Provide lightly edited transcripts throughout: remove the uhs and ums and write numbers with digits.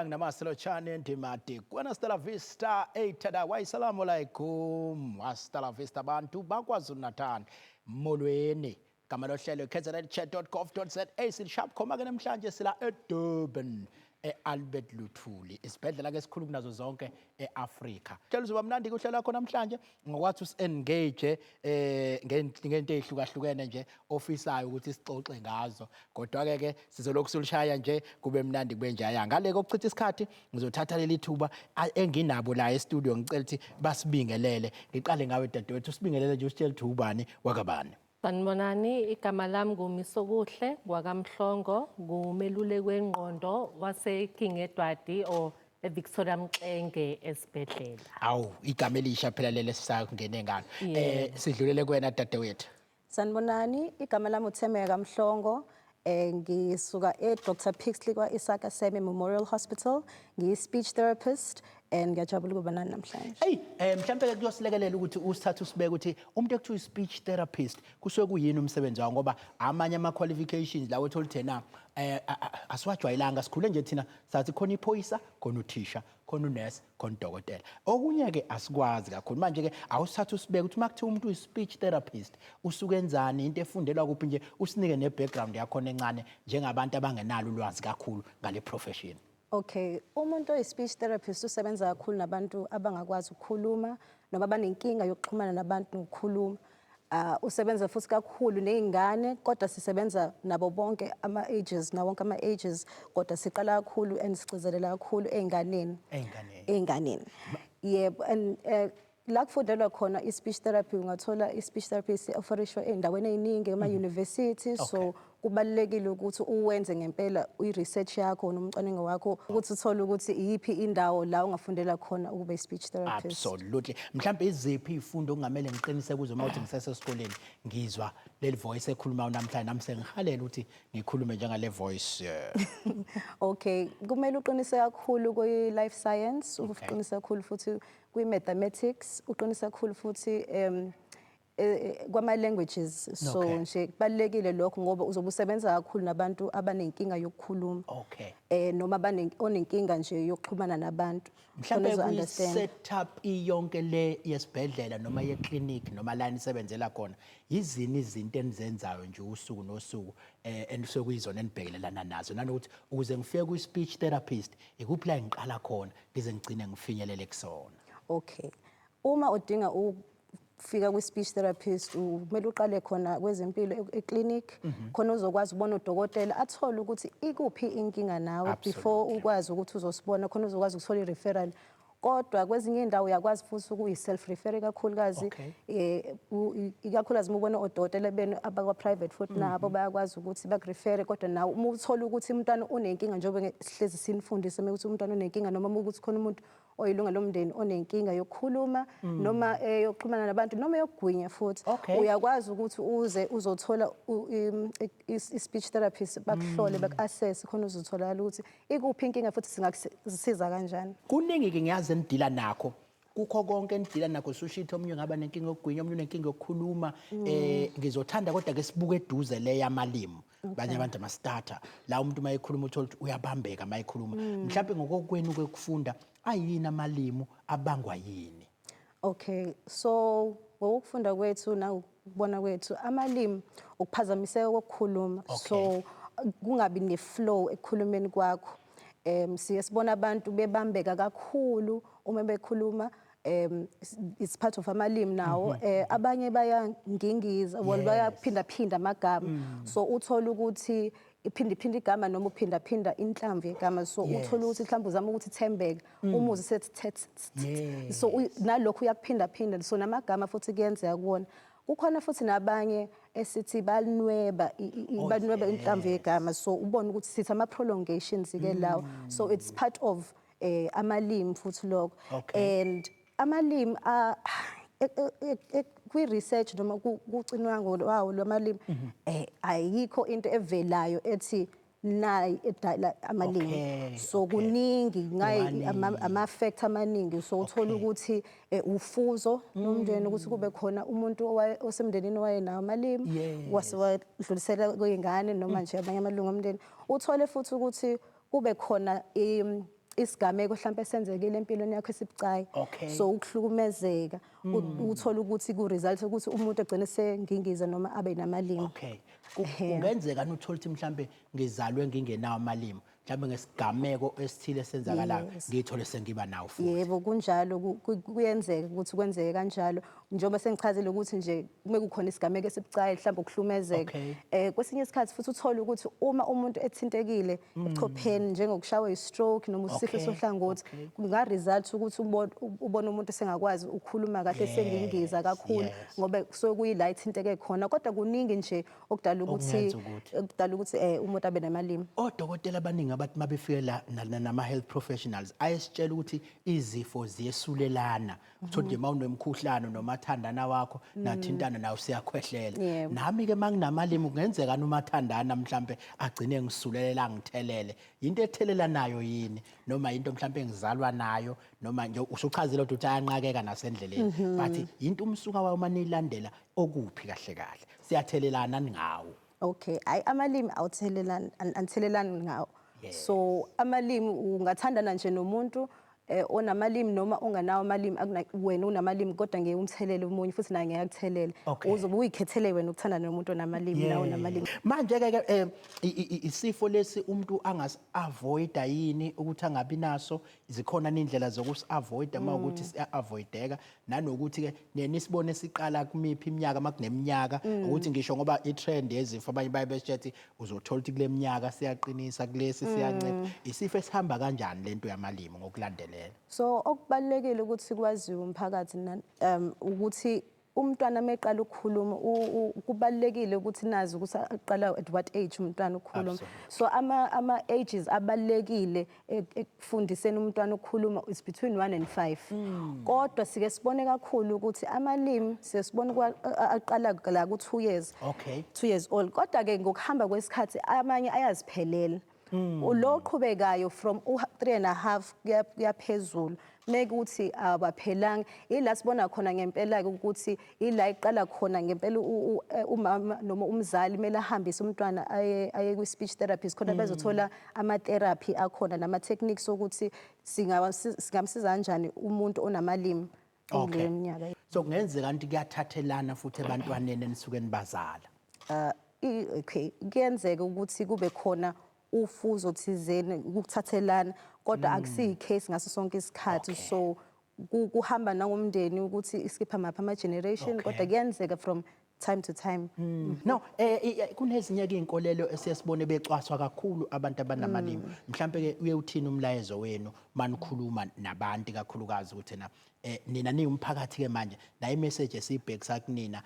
Dumelang, namaste, lotjhani, ndimadi kwana, hasta la vista, eyithada wayisalamu alaikum, hasta la vista bantu baKwaZulu Natal, molweni. Gama lohlelo kznchat.gov.za. Silishap khoma ke namhlanje, sila eDurban, e-Albert Luthuli, isibhedlela ke esikhulu kunazo zonke e-Afrika. Hlelo uzoba mnandi kuhlelo lakho namhlanje ngokwathi usi-engage ngento ey'hlukahlukene nje ofisayo ukuthi sixoxe ngazo, kodwa-ke ke sizolokhu silishaya nje kube mnandi kube njaya. Ngale kokuchitha isikhathi, ngizothatha leli thuba enginabo la e-studio, ngicela ukuthi basibingelele. Ngiqale ngawe dadewethu, usibingelele nje, usitshele ukuthi ubani wakabani. Sanibonani, igama lami nguMisokuhle ngwakaMhlongo, ngumeluleki wengqondo wase-King Edward or eVictoria Mxenge esibhedlela. Awu, igama elisha phela leli esisangene ngalo. Sidlulele kuwena dadewethu. Sanibonani, igama lami uThemeka Kamhlongo. Ngisuka e-Dr Pixley kwa Isaka Seme Memorial Hospital. Ngiyi-speech therapist and ngiyajabula ukuba nani namhlanje. Hey, mhlambe ke kuyosilekelela ukuthi usithathe usibeke ukuthi umuntu ekuthiwa speech therapist kusuke kuyini umsebenzi wawo, ngoba amanye ama qualifications lawo othola ukuthi na asiwajwayelanga. Sikhule nje thina sathi khona iphoyisa, khona uthisha, khona unurse, khona udokotela, okunye ke asikwazi kakhulu. Manje ke awusithathe usibeke ukuthi makuthiwa umuntu uyi-speech therapist usuke enzani, into efundelwa kuphi nje, usinike ne-background yakhona encane njengabantu abangenalo ulwazi kakhulu ngale profession. Okay, umuntu oyi-speech therapist usebenza kakhulu nabantu abangakwazi ukukhuluma noma abanenkinga yokuxhumana nabantu ngokukhuluma. Usebenza futhi kakhulu ney'ngane, kodwa sisebenza nabo bonke ama-ages, nawonke ama-ages, kodwa siqala kakhulu and sigcizelela kakhulu ey'nganeni. Ey'nganeni. Ey'nganeni. Yebo, and la kufundelwa khona i-speech therapy, ungathola i-speech therapist offerishwa ey'ndaweni ey'ningi ema-university, so kubalulekile ukuthi uwenze ngempela i-research yakho nomcwaningo wakho ukuthi uthole ukuthi iyiphi indawo la ungafundela khona ukuba i-speech therapist. Absolutely. Mhlawumbe iziphi izifundo okungamele ngiqinise kuzo uma uthi ngisesesikoleni, ngizwa leli voice ekhulumayo namhlanje, nami sengihalela ukuthi ngikhulume njengale voice, yeah. Okay, kumele uqinise kakhulu kwi-life science, uqinise kakhulu futhi kwi-mathematics, uqinise kakhulu futhi kwama-languages, so nje kubalulekile lokho ngoba uzobe usebenza kakhulu nabantu abanenkinga yokukhuluma noma onenkinga nje yokuxhumana nabantu. Mhlawumbe Khona uzo-understand. Kwi-setup iyonke le yesibhedlela noma ye-clinic noma la nisebenzela khona, yizini izinto enizenzayo nje usuku nosuku enisuke kuyizona enibhekelelana nazo, nanokuthi ukuze ngifike kwi-speech therapist ikuphi la ngiqala khona ngize ngigcine ngifinyelele kusona? Okay. Uma udinga ukufika kwi-speech therapist, kumele uqale khona kwezempilo e-clinic, khona uzokwazi ukubona udokotela, athole ukuthi ikuphi inkinga nawe before ukwazi ukuthi uzosibona, khona uzokwazi ukuthola i-referral. Kodwa kwezinye indawo uyakwazi futhi ukuyi-self refer, kakhulukazi ikakhulukazi uma ubona odokotela benu abakwa-private, futhi nabo bayakwazi ukuthi bakurefere. Kodwa nawe uma uthola ukuthi umntwana unenkinga, njengoba sihlezi sinifundise uma ukuthi umntwana unenkinga noma uma ukuthi khona umuntu oyilunga lomndeni onenkinga yokukhuluma noma yokuxhumana nabantu noma yokugwinya futhi, uyakwazi ukuthi uze uzothola i-speech therapist, bakuhlole, baku-assess, khona uzotholakala ukuthi ikuphi inkinga futhi singakusiza kanjani. Kuningi-ke ngiyazi enidila nakho. Kukho konke enidila nakho, sushithe omunye ungaba nenkinga yokugwinya, omunye unenkinga yokukhuluma, ngizothanda kodwa ke sibuke eduze le yamalimi. Abanye abantu ama-stutter la, umuntu uma ekhuluma uthola ukuthi uyabambeka uma ekhuluma. Mhlawumbe ngokokwenu kwekufunda, ayini amalimi, abangwa yini? Okay, so ngokufunda kwethu nawukubona kwethu, amalimi ukuphazamiseka kokukhuluma. So kungabi ne-flow ekukhulumeni kwakho. Siye sibona abantu bebambeka kakhulu uma bekhuluma, it's part of amalimi nawo. Abanye bayangingiza, well, bayaphinda phinda amagama, so uthola ukuthi iphinda iphinda igama noma uphinda phinda inhlamvu yegama, so uthola ukuthi mhlawumbe uzama ukuthi thembeke, umuzi sethi thet, so nalokhu uyakuphinda phinda, so namagama futhi kuyenzeka kuwona. Kukhona futhi nabanye esithi balinweba banweba inhlamvu yegama, so ubone ukuthi sithi ama prolongations ke lawo, so it's part of amalimi futhi lokho. And amalimi kwi-research noma kucinwango lwawo lwamalimi, ayikho into evelayo ethi nayi edala amalimi. So kuningi ngayi ama-factor amaningi, so uthola ukuthi ufuzo lomndeni, ukuthi kube khona umuntu osemndenini owayenawo amalimi, wase wadlulisela kuyingane noma nje abanye amalungu omndeni. Uthole futhi ukuthi kube khona Isigameko mhlawumbe esenzekile empilweni yakho esibucayi. So ukuhlukumezeka, uthola ukuthi ku result ukuthi umuntu egcine sengingiza noma abe namalimi. Okay. Kungenzeka uthola ukuthi mhlambe ngizalwe ngingenawo amalimi, mhlambe ngesigameko esithile senzakalayo ngithole sengiba nawo futhi. Yebo, kunjalo, kuyenzeka ukuthi kwenzeke kanjalo, njengoba sengichazile ukuthi nje kume kukhona isigameko esibucayi, mhlawumbe ukuhlumezeka. Kwesinye isikhathi futhi uthole ukuthi uma umuntu ethintekile ebuchopheni, njengokushawa i-stroke noma isifo sohlangothi, kunga result ukuthi ubone umuntu sengakwazi ukukhuluma kahle, sengingiza kakhulu, ngoba kusuke kuyila ethinteke khona. Kodwa kuningi nje okudala ukuthi Okungenza ukuthi. Okudala ukuthi umuntu abe namalimi. Odokotela abaningi abathi mabefike la nama-health professionals ayesitshela ukuthi izifo ziyesulelana, uthole nje uma unomkhuhlane nomathandana wakho nathintana nawe siyakhwehlela. Nami-ke uma nginamalimi kungenzeka umathandana mhlampe agcine ngisulelela, ngithelele. Yinto ethelelanayo yini, noma yinto mhlampe engizalwa nayo, noma nje usuchazile ukuthi ayanqakeka nasendleleni, but yinto umsuka wayo uma niyilandela okuphi kahle kahle, siyathelelana ngawo? Okay, ayi, amalimi awuthelelani, anithelelani ngawo. So amalimi ungathandana nje nomuntu onamalimi noma onganawo amalimi, wena unamalimi kodwa ngeke umthelele omunye, futhi naye ngeke akuthelela. Uzobe uyikhethele wena ukuthandana nomuntu onamalimi nawe onamalimi. Manje ke isifo lesi umuntu angas-avoida yini ukuthi angabi naso? Zikhona indlela zokusi-avoida uma ukuthi siya-avoideka, nanokuthi ke niye nisibone siqala kumiphi iminyaka, uma kuneminyaka ukuthi ngisho, ngoba i-trend yezifo abanye baye besitshe uzothola ukuthi kule minyaka siyaqinisa, kulesi siyancipha. Isifo esihamba kanjani lento yamalimi ngokulandelela? So okubalulekile ukuthi kwaziwe umphakathi ukuthi umntwana meqala ukukhuluma, kubalulekile ukuthi nazi ukuthi aqala at what age umntwana ukukhuluma. So ama ages abalulekile ekufundiseni umntwana ukukhuluma is between 1 and 5. Kodwa sike sibone kakhulu ukuthi amalimi siye sibone aqala la ku 2 years. 2 years old. Kodwa ke ngokuhamba kwesikhathi amanye ayaziphelela. Lo oqhubekayo from 3.5 kuya phezulu, mekuthi abaphelanga, ila sibona khona ngempela ke ukuthi ila iqala khona ngempela umama noma umzali kumele ahambise umntwana aye kwi speech therapist khona bezothola ama therapy akhona nama techniques ukuthi singamsiza kanjani umuntu onamalimi kuleyo minyaka. So kungenzeka ukuthi kuyathathelana futhi ebantwaneni enisuke nibazala? Okay, kuyenzeka ukuthi kube khona ufuzo thizeni ukuthathelana, kodwa akusiyi case ngaso sonke isikhathi. So kuhamba nangomndeni ukuthi iskipha maphi ama generation, kodwa kuyenzeka from time to time. No, kunezinye ke inkolelo esiyasibone becwaswa kakhulu abantu abanamalimi. Mhlambe ke uye uthini umlayezo wenu manikhuluma nabantu, kakhulukazi ukuthi na nina niwumphakathi ke manje, la imessage esiyibhekisa kunina,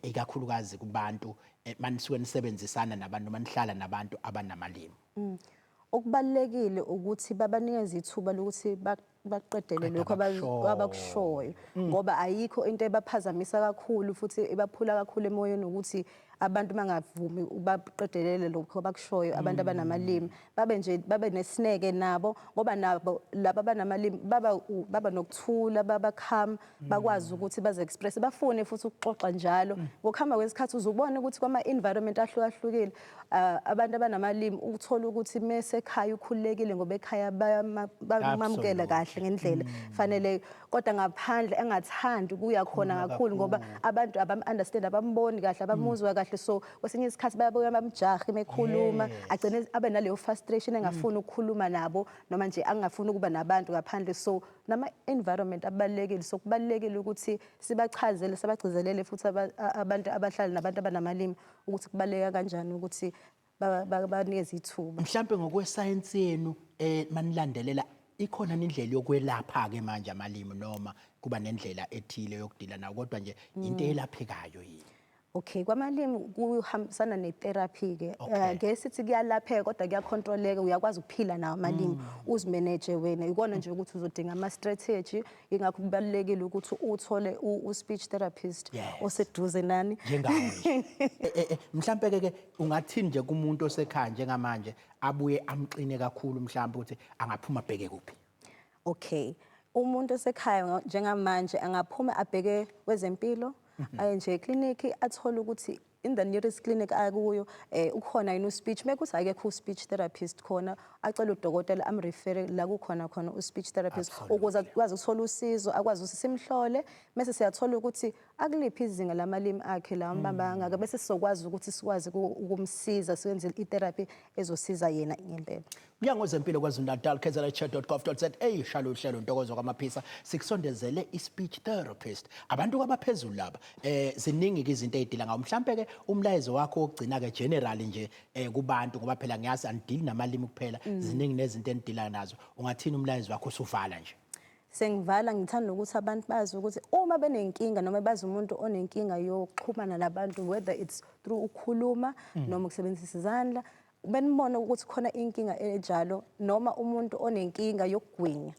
ikakhulukazi kubantu manisuke nisebenzisana nabantu, manihlala nabantu abanamalimi? Okubalulekile ukuthi babanikeze ithuba lokuthi baqedele Qeda lokho abakushoyo. abakushoyo, ngoba ayikho into ebaphazamisa kakhulu futhi ebaphula kakhulu emoyeni ukuthi abantu bangavumi baqedelele lokho abakushoyo. Abantu abanamalimi babe nje babe nesineke nabo, ngoba nabo laba abanamalimi baba nokuthula, baba calm, bakwazi ukuthi baze express, bafune futhi ukuxoxa njalo. Ngokuhamba kwesikhathi uzobona ukuthi kwama environment ahlukahlukile, abantu abanamalimi ukuthola ukuthi mesekhaya ukhululekile ngoba ekhaya bayamamukela kahle ngendlela fanele, kodwa ngaphandle engathandi ukuya khona kakhulu ngoba abantu abam understand, abamboni kahle, abamuzwa kahle. So kwesinye isikhathi bayabuya bamjahe mekhuluma, agcine abe naleyo frustration, engafuni ukukhuluma nabo noma nje angafuni ukuba nabantu ngaphandle. So nama environment abalulekile, so kubalulekile ukuthi sibachazele, sabagcizelele futhi abantu abahlala nabantu abanamalimi ukuthi kubaluleka kanjani ukuthi banikeze ithuba. Mhlambe ngokwesayensi yenu, manilandelela, ikhona indlela yokwelapha ke manje amalimi, noma kuba nendlela ethile yokudila nawo, kodwa nje into eyelaphekayo yini? Okay, kwamalimi kuhambisana ne-therapy ke. Ngeke sithi kuyalapheka, kodwa kuyacontroleka, uyakwazi ukuphila nawo amalimi, uzimanage wena. Ikona nje ukuthi uzodinga ama strategy, ingakho kubalulekile ukuthi uthole u-speech therapist oseduze nani. Njengawe nje. Mhlambe ke ungathini nje kumuntu osekhaya njengamanje abuye amqine kakhulu, mhlambe ukuthi angaphuma abheke kuphi? Okay. Umuntu osekhaya njengamanje angaphuma abheke kwezempilo. Aye nje eklinikhi, athole ukuthi in the nearest clinic akuyo ukhona yini u-speech. Mekuthi akekho u-speech therapist khona, acele udokotela am-refere la kukhona khona u-speech therapist ukuze akwazi ukuthola usizo, akwazi ukuthi simhlole, bese siyathola ukuthi akuliphi izinga lamalimi akhe la mbamba kangaka, bese sizokwazi ukuthi sikwazi ukumsiza, siyenze i-therapy ezosiza yena ngempela. Mnyango Wezempilo KwaZulu-Natal, kznchair.gov.za, shalo uhlelo Ntokozo kwaMaphisa, sikusondezele i-speech therapist, abantu abaphezulu laba. Ziningi ke izinto ey'dila ngawo. Mhlampe ke umlayezo wakho wokugcina ke general nje kubantu, ngoba phela ngiyazi anidili namalimi kuphela, ziningi nezinto enidila nazo. Ungathini umlayezo wakho usuvala nje? Sengivala, ngithanda ukuthi abantu bazi ukuthi uma benenkinga noma bazi umuntu onenkinga yokuxhumana nabantu, whether it's through ukukhuluma noma ukusebenzisa izandla, benibona ukuthi khona inkinga enjalo, noma umuntu onenkinga yokugwinya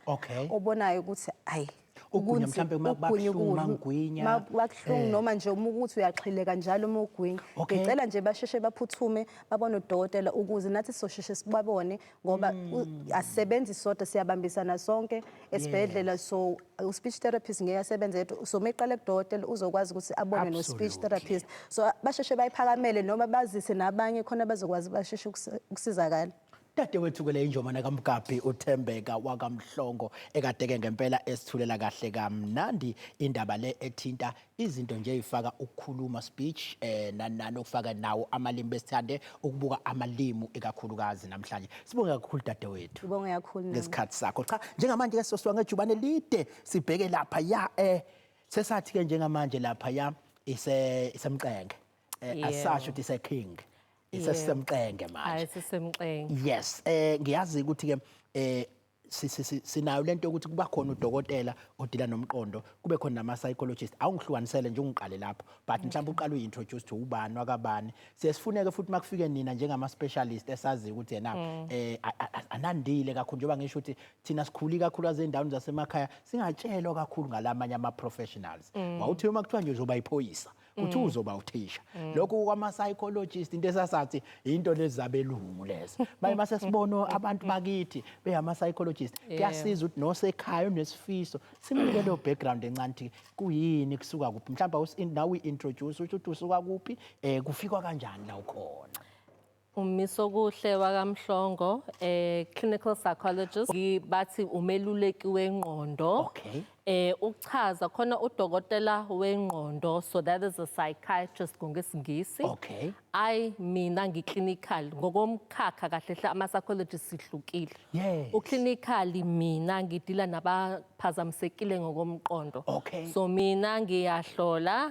obonayo ukuthi ayi, Ukugwinya mhlampe uma ukugwinya kubuhlungu, uma ngigwinya, bakuhlungu noma nje uma ukuthi uyaxhileka njalo uma ugwinya, ngicela nje basheshe baphuthume babone udokotela ukuze nathi sizosheshe sibabone, ngoba asisebenzi sodwa, siyabambisana sonke esibhedlela. So u-speech therapist ngeke asebenze yedwa, so meqale kudokotela uzokwazi ukuthi abone no-speech therapist. So basheshe bayiphakamele noma bazise nabanye khona bazokwazi basheshe ukusizakala. Dadewethu ke le injomane kaMgabhi uThembeka wakaMhlongo, ekade-ke ngempela esithulela kahle kamnandi indaba le ethinta izinto nje ey'faka ukukhuluma, speech, nani nani, okufaka nawo amalimi. Besithande ukubuka amalimi ikakhulukazi namhlanje. Sibonge kakhulu, dadewethu, Ngibonge kakhulu nami. ngesikhathi sakho. Cha, njengamanje ke soswa ngejubane lide, sibheke lapha ya sesathi ke njengamanje lapha ya iseMxenge, asasho ukuthi ise King, isesemxenge manje. Hayi, sisemxenge. Yes, ngiyazi ukuthi ke sinayo lento yokuthi kuba khona udokotela odila nomqondo, kube khona nama psychologist. Awungihlukanisele nje, ungiqale lapho, but mhlawumbe uqale uyi-introduce to ubani wakabani. Siye sifuneke futhi makufike nina njengama specialist esazi ukuthi yena anandile kakhulu, njengoba ngisho ukuthi thina sikhuli kakhulu ezindaweni zasemakhaya, singatshelwa kakhulu ngalamanye ama professionals. Wawuthi uma kuthiwa nje uzoba iphoyisa, kuthi uzoba uthisha. Lokhu kwama psychologist, into esasathi into lezi zabelungu lezo, maye mase sibona abantu bakithi beyama psychologist, kuyasiza ukuthi nosekhaya unesifiso simnike leyo background encane ukuthi kuyini, kusuka kuphi. Mhlawumbe nawe introduce ukuthi usuka kuphi, kufikwa kanjani la ukhona. Umisokuhle wakaMhlongo, clinical psychologist, bathi umeluleki wengqondo. Ukuchaza khona udokotela wengqondo, so that is a psychiatrist ngesiNgisi. Ay, mina ngi-clinical ngokomkhakha kahle hle, ama psychologists sihlukile. U-clinical, mina ngidila nabaphazamisekile ngokomqondo. So mina ngiyahlola,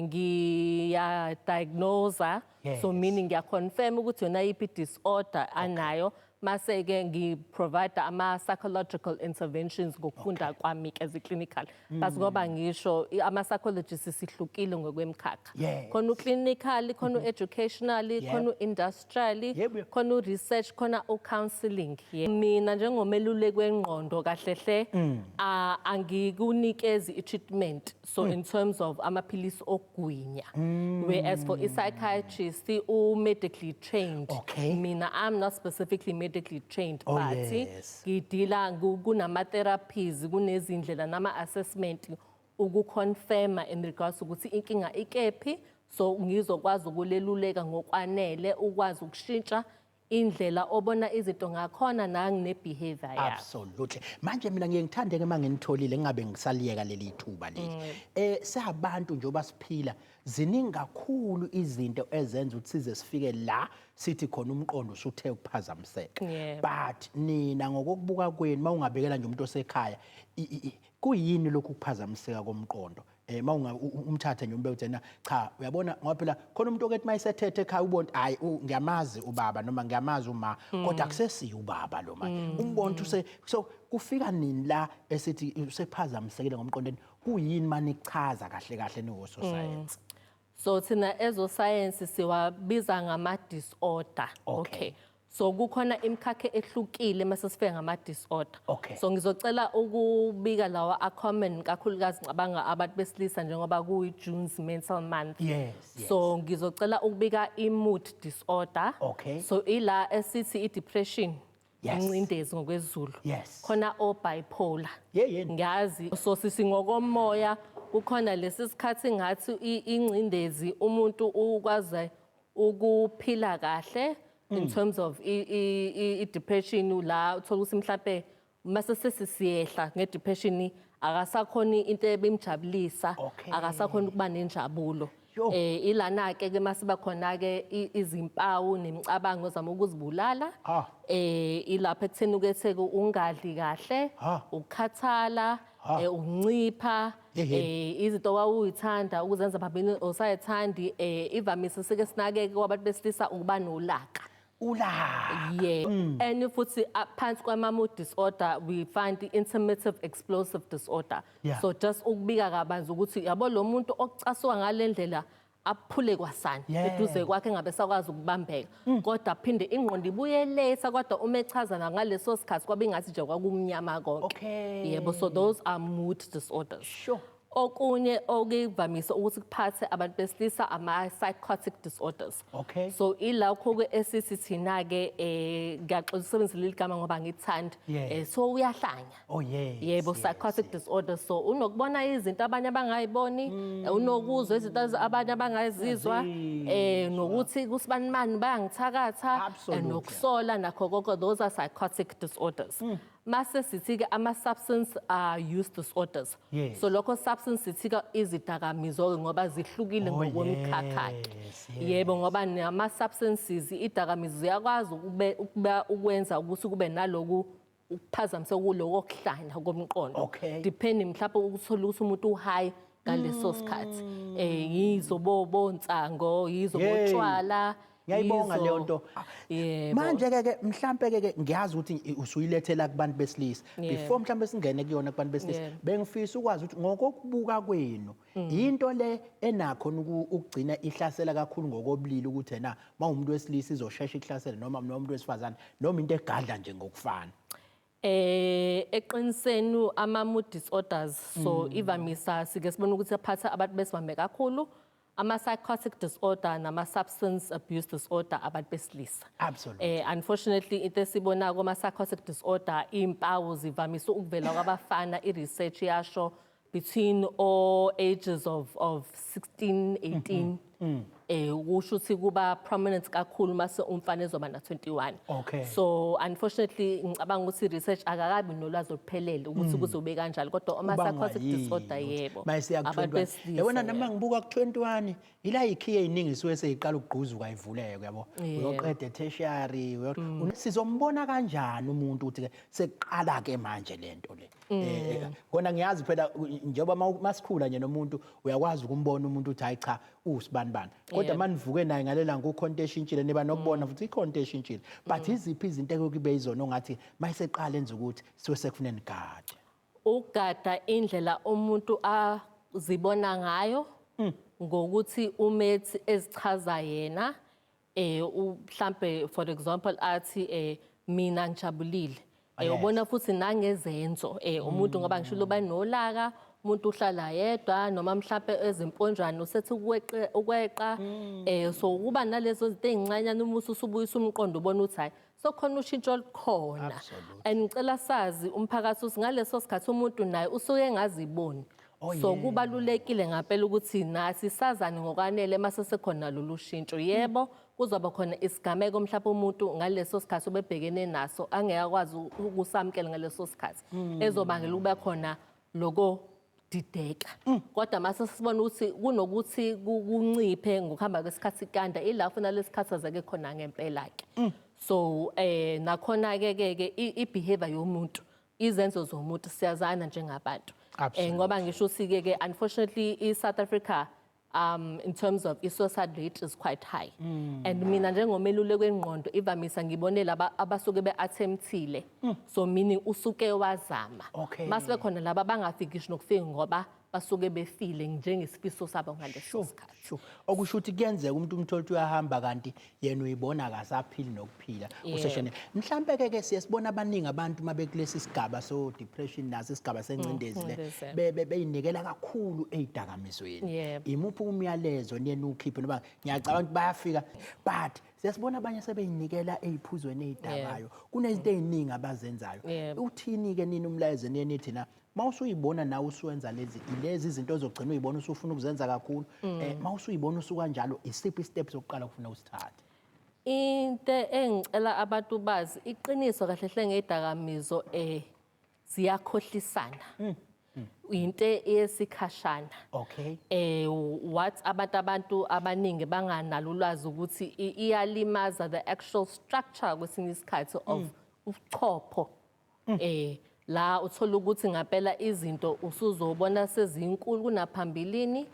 ngiya diagnose, so meaning ngiya-confirm ukuthi yona yiphi disorder anayo, mase ke ngi-provide ama psychological interventions ngokufunda kwami as a clinical. But ngoba ngisho ama psychologists sihlukile ngokwemkhakha. Khona u-clinical, khona u-educational, khona u-industrial, khona u-research, khona u-counseling. Mina njengomeluleki wengqondo kahle hle, angikunikezi i-treatment, so in terms of amaphilisi okugwinya, whereas for i-psychiatrist u-medically trained. Mina I'm not specifically medically trained, but ngidila kunama-therapies, kunezindlela nama-assessment ukuconfirma in regards ukuthi inkinga ikephi, so ngizokwazi ukuleluleka ngokwanele ukwazi ukushintsha indlela obona izinto ngakhona nangine-behavior yakho. Absolutely. Manje mina ngiye ngithande ke manginitholile ngingabe ngisaliyeka leli thuba leli. Sabantu njengoba siphila, ziningi kakhulu izinto ezenza ukuthi size sifike la sithi khona umqondo usuthe ukuphazamiseka. But nina ngokokubuka kwenu, mawungabekela nje umuntu osekhaya, kuyini lokhu kuphazamiseka komqondo? Mawunga umthathe nje umbe uthi na cha, uyabona, ngoba phela khona umuntu okethi mayisethethe ekhaya ubona, hayi, ngiyamazi ubaba noma ngiyamazi uma, kodwa akusesiye ubaba lo manje, umbona ukuthi use so kufika nini la esithi usephazamisekile ngomqondo? Kuyini manichaza kahle kahle niwososayensi? So thina ezosayensi siwabiza ngama-disorder. So kukhona imikhakha ehlukile mase sifike ngama-disorder. So ngizocela ukubika lawa a-common kakhulukazi, ngicabanga abantu besilisa, njengoba kuyi-June's mental month. So ngizocela ukubika i-mood disorder. So ila esithi i-depression, incindezi ngokwesiZulu. Khona o-bipolar. Ye, yini? Ngiyazi. So sisi ngokomoya Kukhona lesi sikhathi ngathi ingcindezi, umuntu ukwazi ukuphila kahle in terms of i-depression, la uthola ukuthi mhlambe mase sesisiyehla nge-depression, akasakhoni into ebimjabulisa, akasakhoni ukuba nenjabulo. Yo. Ilana ke ke masiba khona ke izimpawu nemicabango zama ukuzibulala. Ilapha ekutheni uketheke ungadli kahle, ukukhathala, ukuncipha, izinto wawuyithanda ukuzenza phambilini osayithandi. Ivamise sike sinakeke kwabantu besilisa ukuba nolaka. Ula. Yeah. And futhi phansi kwama-mood disorder we find the intermittent explosive disorder. So just ukubika kabanzi ukuthi yabo lo muntu ocasuka ngale ndlela aphule kwasani eduze kwakhe, engabe sakwazi ukubambeka, kodwa aphinde ingqondo ibuye letha, kodwa uma echaza ngaleso sikhathi kwabe ingathi nje kwakumnyama konke. Yebo, so those are mood disorders. Okunye okuvamise ukuthi kuphathe abantu besilisa ama-psychotic disorders. So ilakho-ke esithi thina-ke, ngiyaxolisa ukusebenzisa leli gama ngoba ngithandi, so uyahlanya. Yebo, psychotic disorder. So unokubona izinto abanye abangayiboni, unokuzwa izinto abanye abangayizizwa, nokuthi kusibanimani bayangithakatha, nokusola nakho konke, those are psychotic disorders. Mase sithi-ke ama-substance use disorders. So lokho substance, sithi-ke izidakamizwa-ke, ngoba zihlukile ngokwemikhakha-ke. Yebo, ngoba nama-substances, idakamizwa ziyakwazi ukwenza ukuthi kube naloku ukuphazamisa kuloko kuhlanya komqondo. Depending mhlawumbe ukuthola ukuthi umuntu u-high ngaleso sikhathi. Yizo bonsango, yizo botshwala. Ngiyayibonga leyo nto. Yebo. Manje ke mhlambe ke ngiyazi ukuthi usuyilethela kubantu besilisa. Before mhlambe singene kuyona kubantu besilisa, bengifisa ukwazi ukuthi ngokokubuka kwenu, into le enakho ukugcina ihlasela kakhulu ngokobulili, ukuthi ena mawumuntu wesilisa izoshesha ihlasele noma umuntu wesifazane, noma into egadla nje ngokufana? Eqiniseni ama mood disorders, so ivamisa sike sibona ukuthi aphatha abantu besimame kakhulu, ama psychotic disorder nama substance abuse disorder abantu besilisa. Unfortunately into esibona kuma psychotic disorder, impawu zivamise ukuvela kwabafana, i research yasho between all ages of 16 18, kusho ukuthi kuba prominent kakhulu mase umfana ezoba na 21. So unfortunately ngicabanga ukuthi research akakabi nolwazi oluphelele ukuthi kuzobe kanjani, kodwa ama Ubangwa psychotic yini disorder, ukuthi yebo, mayisiya ku abantu 21? besilisa, Yabona, yebo. noma ngibuka ku 21, ila ikhiye eziningi isuke seyiqala ukugquzuka ivuleke, yabo. Uyoqeda tertiary, sizombona kanjani umuntu ukuthi ke sekuqala ke manje lento le? Kona ngiyazi phela, njengoba masikhula nje nomuntu uyakwazi ukumbona umuntu uthi hayi cha, usibani bani, kodwa manivuke naye ngalela kukhonto eshintshile, niba nokubona futhi ikhonto eshintshile, but iziphi izinto ekube yizona ongathi mayiseqala enza ukuthi siwe sekufuneni nigade? Ugada indlela umuntu azibona ngayo, ngokuthi umethi ezichaza yena, mhlambe for example athi mina ngijabulile. Ubona futhi nangezenzo umuntu, ngoba ngisho loba nolaka, umuntu uhlala yedwa, noma mhlambe ezimponjwana usethi ukweqa ukweqa, so kuba nalezo zinto ezincanyana, uma usubuyisa umqondo ubona ukuthi hayi, sokhona ushintsho olukhona. And ngicela sazi umphakathi ukuthi ngaleso sikhathi umuntu naye usuke engaziboni. So kubalulekile ngempela ukuthi nathi sazane ngokwanele mase sekhona lolu shintsho. Yebo, kuzoba khona isigameko mhlawumbe umuntu ngaleso sikhathi obebhekene naso angeke akwazi ukusamukela ngaleso sikhathi, ezobangela ukuba khona loko dideka, kodwa mase sibona ukuthi kunokuthi kunciphe ngokuhamba kwesikhathi, kanda ilapho nalesikhathazeke khona ngempela ke. So nakhona ke ke i-behavior yomuntu, izenzo zomuntu, siyazana njengabantu. Ngoba ngisho ukuthi ke ke unfortunately i-South Africa in terms of i-suicide rate is quite high, and mina njengomeluleki wengqondo ivamisa ngibone laba abasuke be-attemptile, so meaning usuke wazama, mase bekhona laba abangafiki ngisho nokufika ngoba basuke befile njengesifiso sabo ngaleso sikhathi. Sure. Okusho ukuthi kuyenzeka umuntu umthole ukuthi uyahamba, kanti yena uyibona akasaphili nokuphila, useshone. Mhlambe ke ke siye sibona abaningi abantu uma bekulesi sigaba so depression, naso isigaba sengcindezi le, Ngcindezi. beyinikela kakhulu ezidakamizweni. Imuphi umyalezo niye ukhiphe, noba ngiyacabanga ukuthi bayafika, but siyasibona abanye sebeyinikela eziphuzweni ezidakayo, kunezinto eziningi abazenzayo. Uthini ke nini umlayezo niye nithi na Mawusuyibona nawe usuwenza lezi izinto ozogcina uyibona usufuna ukuzenza kakhulu, mawusuyibona usukanjalo, isiphi i-step sokuqala kufuna usithathe? Into engicela abantu bazi iqiniso kahle hle ngedakamizwa, ziyakhohlisana. Into yesikhashana. What abantu abaningi banganalo ulwazi ukuthi iyalimaza the actual structure kwesinye isikhathi of ubuchopho. La uthola ukuthi ngempela izinto usuzobona sezinkulu kunaphambilini.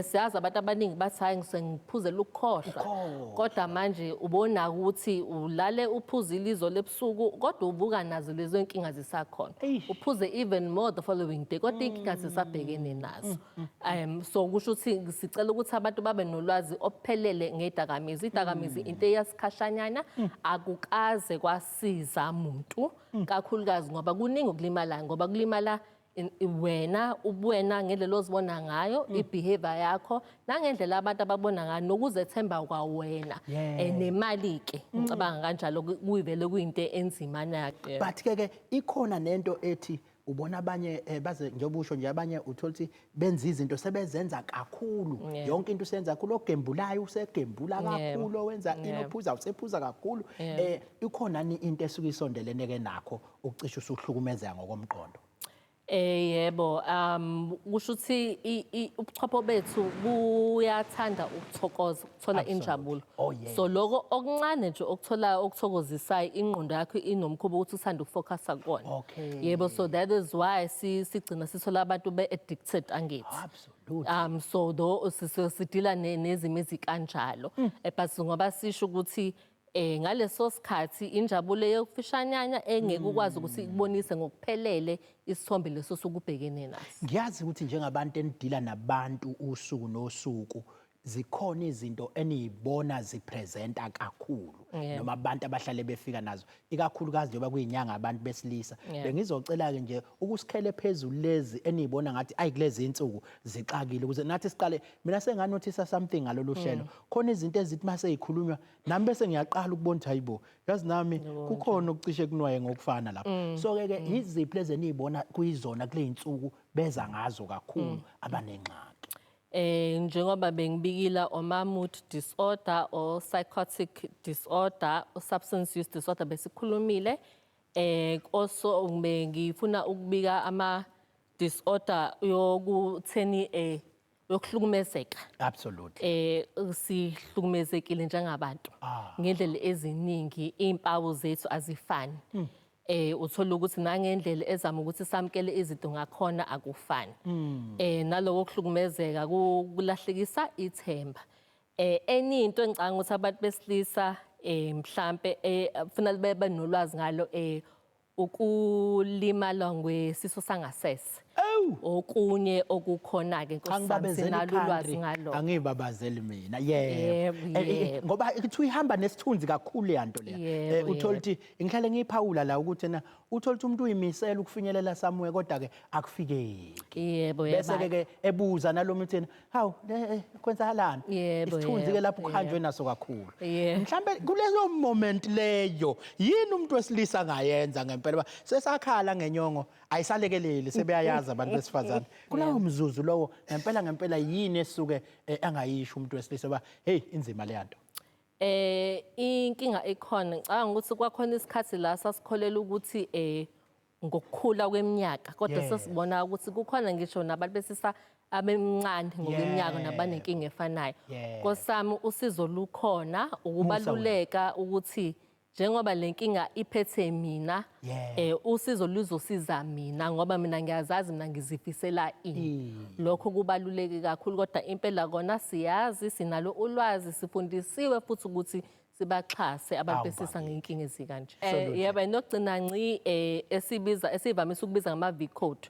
Siyazi abantu abaningi bathi, "Hayi, ngisengiphuzela ukukhohlwa." Kodwa manje ubona ukuthi ulale uphuzile izolo ebusuku, kodwa uvuka nazo lezo inkinga zisakhona. Uphuze even more the following day, kodwa inkinga zisabhekene nazo. So kusho ukuthi sicela ukuthi abantu babe nolwazi ophelele ngedakamizwa. Idakamizwa into eyasikhashanyana, akukaze kwasiza muntu, kakhulukazi ngoba kuningi okulimalayo, ngoba kulimala wena, ubuwena ngendlela ozibona ngayo, i-behavior yakho, nangendlela abantu ababona ngayo, nokuzethemba kwawena. Nemali ke, ngicabanga kanjalo, kuyivele kuyinto enzima na. But ke ikhona nento ethi ubona abanye, baze njengoba usho nje, abanye uthola ukuthi benza izinto sebezenza kakhulu. Yonke into usenza kakhulu, ogembulayo usegembula kakhulu, owenza inophuza usephuza kakhulu. Ikhona ni into esuke isondelene ke nakho ukucisha usuhlukumezeka ngokomqondo? Yebo, kusho ukuthi ubuchopho bethu buyathanda ukuthokoza, ukuthola injabulo. So lokho okuncane nje okutholayo okuthokozisayo, ingqondo yakho inomkhuba ukuthi uthanda ukufocusa kukona. Yebo, so that is why sigcina sithola abantu be-addicted, angithi? Absolutely. So though sidila nezimo ezikanjalo. But ngoba sisho ukuthi ngaleso sikhathi injabulo yokufishanyana engeke ukwazi ukuthi ikubonise ngokuphelele isithombe leso sokubhekene naso. Ngiyazi ukuthi njengabantu enidila nabantu usuku nosuku, zikhona izinto eniyibona zipresenta kakhulu noma abantu abahlale befika nazo, ikakhulukazi njengoba kuyinyanga abantu besilisa. Bengizocela ke nje ukusikhele phezulu lezi eniyibona ngathi ayi, kulezi insuku zixakile, ukuze nathi siqale. Mina senganothisa something ngalolu hlelo, khona izinto ezithi mase zikhulunywa nami bese ngiyaqala ukubona ukuthi hayibo, yazi nami kukhona okucishe kunwaye ngokufana lapha. So ke yiziphi lezi eniyibona kuyizona kule insuku beza ngazo kakhulu abanengxaki? Njengoba bengibikila, oma mood disorder or psychotic disorder or substance use disorder besikhulumile. Also bengifuna ukubika ama disorder yokutheni yokuhlukumezeka. Sihlukumezekile njengabantu ngendlela eziningi, impawu zethu azifani. Uthola ukuthi nangendlela ezama ukuthi samkele izinto ngakhona akufani. Naloko kuhlukumezeka kulahlekisa ithemba. Enye into engicabanga ukuthi abantu besilisa mhlambe kufanele bebe nolwazi ngalo, ukulimala ngwesiso sangasese. Okunye okukhona ke, Nkosi yami, Angibabezeli sinalo ulwazi country, ngalo. Angibabazeli mina, yebo. Ngoba kuthiwa ihamba nesithunzi kakhulu yanto leya. Uthola ukuthi ngihlale ngiyiphawula la ukuthi na uthola ukuthi umuntu uyimisela ukufinyelela somewhere, kodwa ke akufikeki. Bese ke ebuza nalomuntu uthena, "Hawu, kwenzakalani?" Isithunzi ke lapho kuhanjwe naso kakhulu. Mhlambe kuleyo moment leyo, yini umuntu wesilisa angayenza ngempela? Ba sesakhala ngenyongo ayisalekeleli, sebeyayazi abantu besifazane. Kulawo mzuzu lowo, ngempela ngempela, yini esuke angayisho umuntu wesilisa ba hey, inzima le yanto? Inkinga ikhona, ngicabanga ukuthi kwakhona isikhathi la sasikholela ukuthi ngokukhula kweminyaka, kodwa sesibona ukuthi kukhona ngisho nabantu besisa abemncane ngokweminyaka nabanenkinga efanayo. Nkosami, usizo lukhona, ukubaluleka ukuthi njengoba le nkinga iphethe mina, usizo luzosiza mina ngoba mina ngiyazazi mina ngizifisela ini. Lokho kubaluleke kakhulu, kodwa impela kona siyazi, sinalo ulwazi, sifundisiwe futhi ukuthi sibaxhase abantu besisa bakithi. ngenkinga ezikanje. Absolutely. Yebo, nokugcina nci, esibiza esivamise ukubiza ngama V code.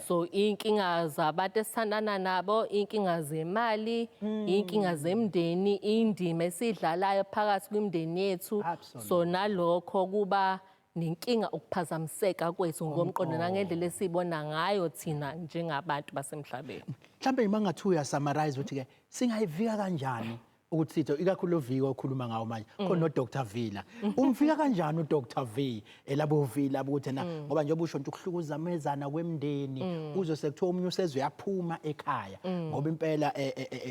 So inkinga zabantu esithandana nabo, inkinga zemali, inkinga zemndeni, indima esidlalayo phakathi kwimndeni yethu. So nalokho kuba nenkinga, ukuphazamiseka kwethu ngokomqondo nangendlela esibona ngayo thina njengabantu basemhlabeni. Mhlambe uma ngathi uya summarize ukuthi ke singayivika kanjani Ukuthi sitho ikakhulu lo V okhuluma ngawo manje, khona no Dr V la. Umfika kanjani uDr V elabo V labo, ukuthi na ngoba njengoba usho nje ukuhlukuzamezana kwemndeni, uzwe sekuthiwa omunye useze uyaphuma ekhaya, ngoba impela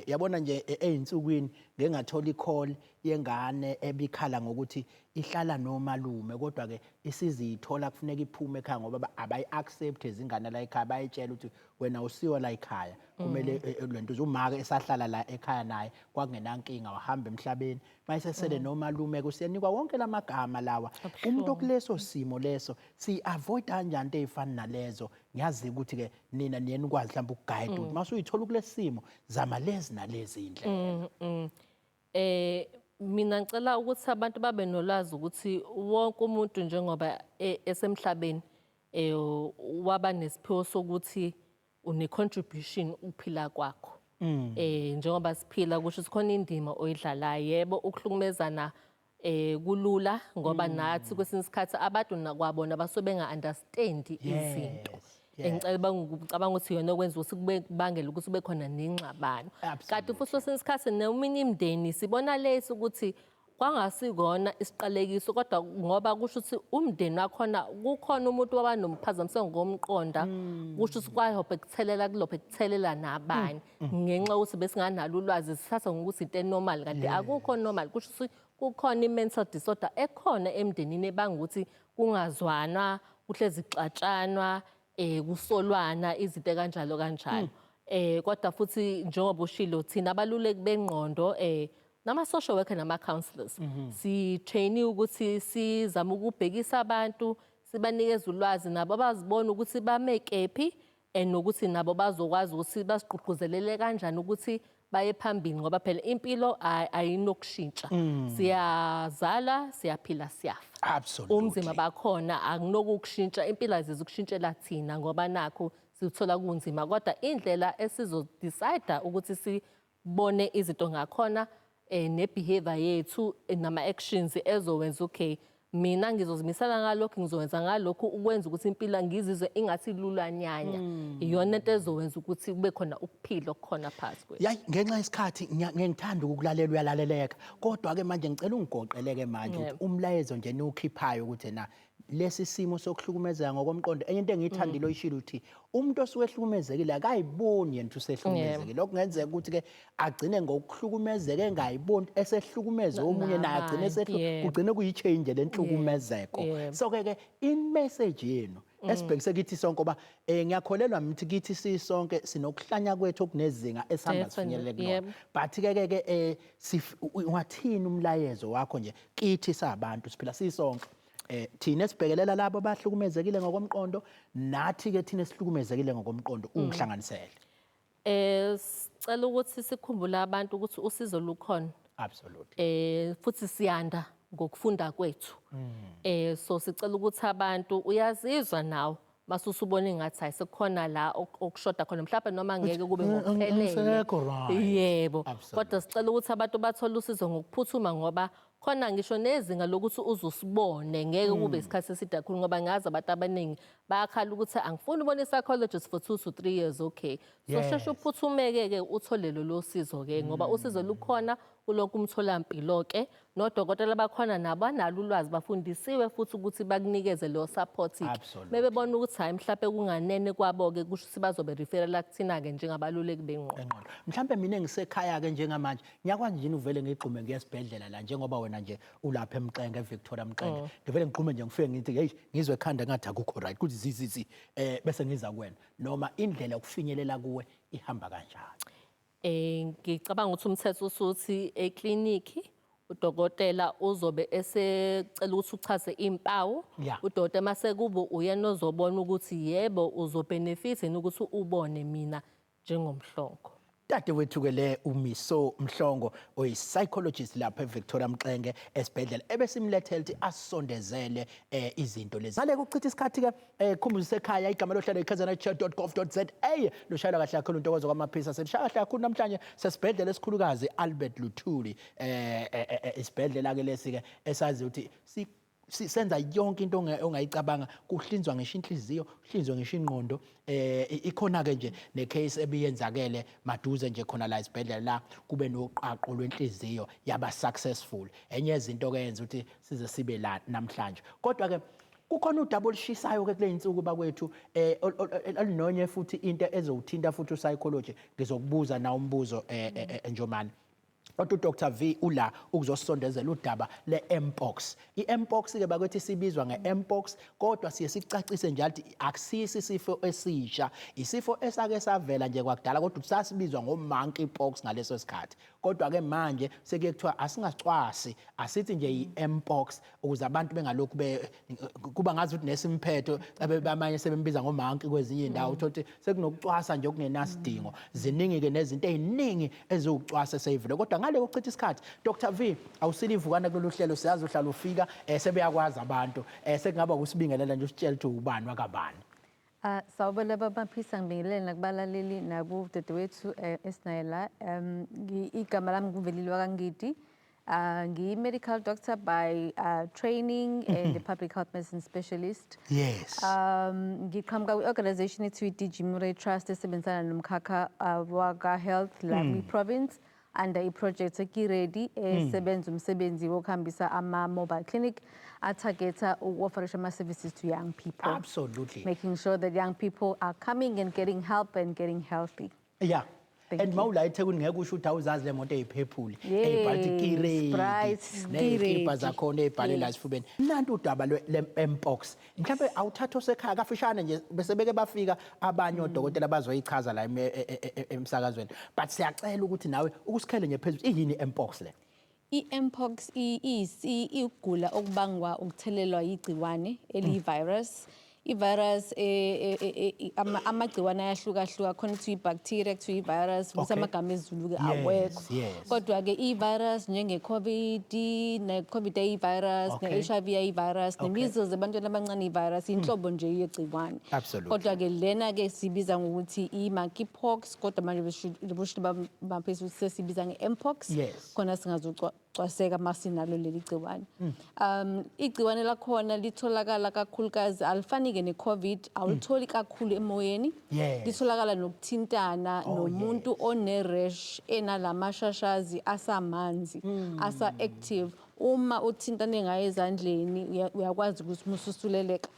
yabona nje, ey'nsukwini ngeke ngathola i-call yengane ebikhala ngokuthi ihlala nomalume, kodwa ke isizithola kufuneka iphume ekhaya ngoba abayi-accept izingane la ekhaya. Bayitshela ukuthi wena usiwa la ekhaya, kumele lento umake esahlala la ekhaya naye kwakungenankinga, wahamba emhlabeni, mayesesele nomalume kusiyanikwa wonke lamagama lawa. Umuntu okuleso simo leso si-avoid kanjani into ey'fana nalezo? Ngiyazi ukuthi-ke nina niye nikwazi mhlawumbe uku-guide ukuthi mase uyithola kulesi simo, zama lezi nalezi iy'ndlela. Mina ngicela ukuthi abantu babe nolwazi ukuthi wonke umuntu njengoba esemhlabeni waba nesiphiwo sokuthi une contribution ukuphila kwakho. Njengoba siphila, kusho ukuthi khona indima oyidlalayo. Yebo, ukuhlukumezana kulula ngoba nathi kwesinye isikhathi abantu nakwabona basuke benga understand izinto. Engicela bangicabanga ukuthi yona okwenza ukuthi kube kubangela ukuthi kube khona nengxabano. Kanti futhi kwesinye isikhathi neminye imindeni sibona lesi ukuthi kwangasikona isiqalekiso, kodwa ngoba kusho ukuthi umndeni wakhona kukhona umuntu waba nomphazamiseko ngomqonda, kusho ukuthi kwahophe kuthelela kulophe kuthelela nabanye ngenxa yokuthi besinganalo ulwazi, sithatha ngokuthi into e-normal kanti akukho normal. Kusho ukuthi kukhona i-mental disorder ekhona emndenini ebanga ukuthi kungazwanwa, kuhlezi kuxatshanwa, kusolwana, izinto kanjalo kanjalo. Kodwa futhi njengoba ushilo, thina abaluleki bengqondo nama social worker nama counselors si train ukuthi sizame ukubhekisa abantu, sibanikeze ulwazi nabo abazibona ukuthi bame kephi and nokuthi nabo bazokwazi ukuthi basigqugquzelele kanjani ukuthi baye phambili, ngoba phela impilo ayinokushintsha. Siyazala, siyaphila, siyafa. Umzimba bakhona akunokukushintsha, impilo azizi ukushintshela thina ngoba nakho sithola kunzima, kodwa indlela esizo-decide ukuthi sibone izinto ngakhona ne-behavior yethu nama-actions ezowenza, okay, mina ngizozimisela ngalokhu, ngizowenza ngalokhu ukwenza ukuthi impilo ngizizwe ingathi lulanyanya, iyona into ezowenza ukuthi kube khona ukuphila okukhona phakathi kwethu. Yayi, ngenxa yesikhathi ngeke ngithanda ukukulalela, uyalaleleka, kodwa ke manje ngicela ungigoqeleke manje ukuthi umlayezo nje niwukhiphayo ukuthi na lesi simo sokuhlukumezeka ngokomqondo. Enye into engiyithandile oyishilo ukuthi umuntu osuke ehlukumezekile akayiboni yena ukuthi usehlukumezekile. Lokho kungenzeka ukuthi ke agcine ngokuhlukumezeka engayiboni, esehlukumeze omunye naye agcine nabanye, kugcine kuyi-change lenhlukumezeko. So ke i-message yenu esibhekise kithi sonke, ngoba ngiyakholelwa mithi kithi sisonke sinokuhlanya kwethu okunezinga esihamba sifinyelele kulona, but ke ungathini umlayezo wakho nje kithi sabantu siphila sisonke, thina esibhekelela labo abahlukumezekile ngokomqondo, nathi ke thina esihlukumezekile ngokomqondo, ungihlanganisele? Sicela ukuthi sikhumbule abantu ukuthi usizo lukhona. Futhi siyanda ngokufunda kwethu. So sicela ukuthi abantu, uyazizwa nawe masusubona engathi hayi, sekukhona la okushoda khona mhlawumbe, noma ngeke kube ngokuphelele. Angisekho right. Yebo. Kodwa sicela ukuthi abantu bathole usizo ngokuphuthuma, ngoba khona ngisho nezinga lokuthi uzusibone ngeke kube isikhathi eside kakhulu, ngoba ngazi abantu abaningi bayakhala ukuthi angifuni ubona i-psychologist for 2 to 3 years. Okay, so sheshe uphuthumeke-ke uthole lolo sizo-ke, ngoba usizo lukhona kulokhu umtholampilo-ke, nodokotela bakhona nabo banalo ulwazi, bafundisiwe futhi ukuthi bakunikeze leyo support-ke. Mebebona ukuthi hhayi, mhlawumpe kunganene kwabo-ke, kusho ukuthi bazobe referela kuthina-ke njengabaluleki bengqondo. Engqondo. Mhlambe mina ngisekhaya ke njengamanje, ngiyakwazi nje uvele ngigxume ngiye esibhedlela la, njengoba wena nje ulapha eMxenge, eVictoria Mxenge, ngivele ngigxume nje ngifike ngithi, hey, ngizwe ekhanda ngathi akukho right, kuthi zizizi, bese ngiza kuwena, noma indlela yokufinyelela kuwe ihamba kanjani? Ngicabanga ukuthi umthetho usuthi ekliniki udokotela uzobe esecela ukuthi uchaze impawu. Udokotela mase kube uyena ozobona ukuthi yebo, uzo-benefit yini ukuthi ubone mina njengoMhlongo. Dade wethu ke le, uMiso Mhlongo, oyi-psychologist lapha eVictoria Mxenge esibhedlela, ebesimlethela ukuthi asondezele izinto lezi. Ngale kuchitha isikhathi ke, khumbuzo sekhaya, igama lohlelo ikznchair.gov.za, lushayelwa kahle kakhulu Ntokozo kwamaphisa. Selishaya kahle kakhulu namhlanje sesibhedlela esikhulukazi Albert Luthuli, isibhedlela ke lesi ke esazi ukuthi si Senza yonke into ongayicabanga, kuhlinzwa ngisho inhliziyo, kuhlinzwe ngisho ingqondo. Ikhona ke nje necase ebiyenzakele maduze nje khona la esibhedlela, la kube noqaqo lwenhliziyo yaba successful. Enye yezinto ke yenza ukuthi size sibe la namhlanje. Kodwa ke kukhona udaba olushisayo ke kule insuku bakwethu, olunonye futhi into ezowuthinta futhi upsychology. Ngizokubuza na umbuzo, Njomane, kodwa uDr V ula ukuzosondezela udaba le-mpox. I-mpox ke bakwethu sibizwa nge-mpox, kodwa siye sicacise njalo ukuthi akusisi isifo esisha, isifo esake savela nje kwakudala, kodwa sasibizwa ngo-monkeypox ngaleso sikhathi. Kodwa ke manje sekuye kuthiwa asingacwasi, asithi nje i-mpox, ukuze abantu bengalokhu kuba ngazi ukuthi nesimphetho abanye sebembiza ngomonkey kwezinye indawo, uthola ukuthi sekunokucwasa nje okungenasidingo. Ziningi-ke nezinto ey'ningi eziwukucwasa eseyivele. Kodwa ngale kokuchitha isikhathi, Dr V, awusile ivukana kulolu hlelo, siyazi uhlala ufika, sebeyakwazi abantu, sekungaba ukusibingelela nje, usitshela ukuthi ubani wakabani. Ah, sawubona babaphisa, ngibingelele nakubalaleli nakudadewethu esinaye la. Igama lami nguVelile wakaNgidi. Ngiyi-medical doctor by training and a public health medicine specialist. Ngiqhamuka kwi-organization ethiwa i-DG Murray Trust, esebenzisana nomkhakha waka-health la kwi-province under i-project eKiReady, esebenza umsebenzi wokuhambisa ama-mobile clinic atargetha uku-offerisha ama-services to young people. Making sure that young people are coming and getting help and getting healthy. Thank And you. mawula eThekwini, ngeke usho ukuthi awuzazi le moto eyiphephuli Yes, eyibhalwe KiReady bright, ney'kipa KiReady. zakhona ey'bhalwe la esifubeni. Nantu udaba le-mpox, mhlawumbe awuthatha osekhaya kafishane nje, bese beke bafika abanye odokotela bazoyichaza la emsakazweni, but siyacela ukuthi nawe ukusikhele nje phezulu, iyini i-mpox le? I-mpox igula okubangwa ukuthelelwa yigciwane eliyi-virus. I-virus, amagciwane ayahlukahluka khona, kuthiwa i-bacteria, kuthiwa i-virus, ukuthi amagama esiZulu-ke awekho. Kodwa-ke i-virus njenge-COVID, ne-COVID ayi-virus, ne-HIV ayi-virus, ne-measles ebantwini abancane i-virus, inhlobo nje yegciwane. Kodwa-ke lena-ke sibiza ngokuthi i-monkeypox, kodwa manje besho baphezulu ukuthi sesibiza nge-mpox, khona singazocwaseka uma sinalo leli gciwane. Igciwane lakhona litholakala kakhulukazi, alifani-ke ne-COVID, awulitholi kakhulu emoyeni. Litholakala nokuthintana nomuntu one-rash enalamashashazi asamanzi, asa-active. Uma uthintane ngayo ezandleni, uyakwazi ukuthi mususuleleka.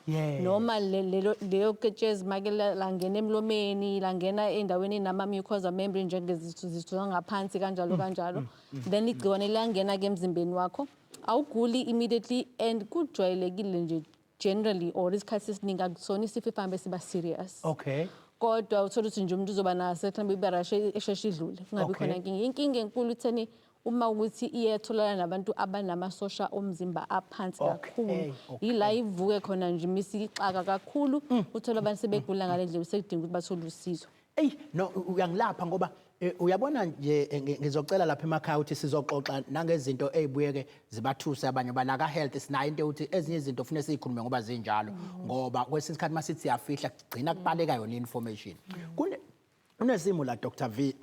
Noma leyo ketshezi make langena emlomeni, langena endaweni enama-mucosa membrane, njengezitho zitho zangaphansi, kanjalo kanjalo. Then igciwane liyangena-ke emzimbeni wakho. Awuguli immediately, and kujwayelekile nje generally or isikhathi esiningi akusona isifo efahambe siba serious. Kodwa uthola ukuthi nje umuntu uzoba naso, mhlawumbe ibe rash esheshe idlule, kungabi khona inkinga. Inkinga enkulu itheni uma ukuthi iyetholakala nabantu abanamasosha omzimba aphansi kakhulu. Yila ivuke khona nje misixaka kakhulu, uthola abantu sebegula ngale ndlela, sekudinga ukuthi bathole usizo. Eyi no, uyangilapha ngoba uyabona nje, ngizocela lapha emakhaya ukuthi sizoxoxa nangezinto ey'buyeke zibathuse abanye bala ka-health. Sinayo into yokuthi ezinye izinto kufuneka siyikhulume ngoba zinjalo, ngoba kwesinye isikhathi uma sithi siyafihla kugcina kubaleka yona i-information. Kunesimo la, Dr V,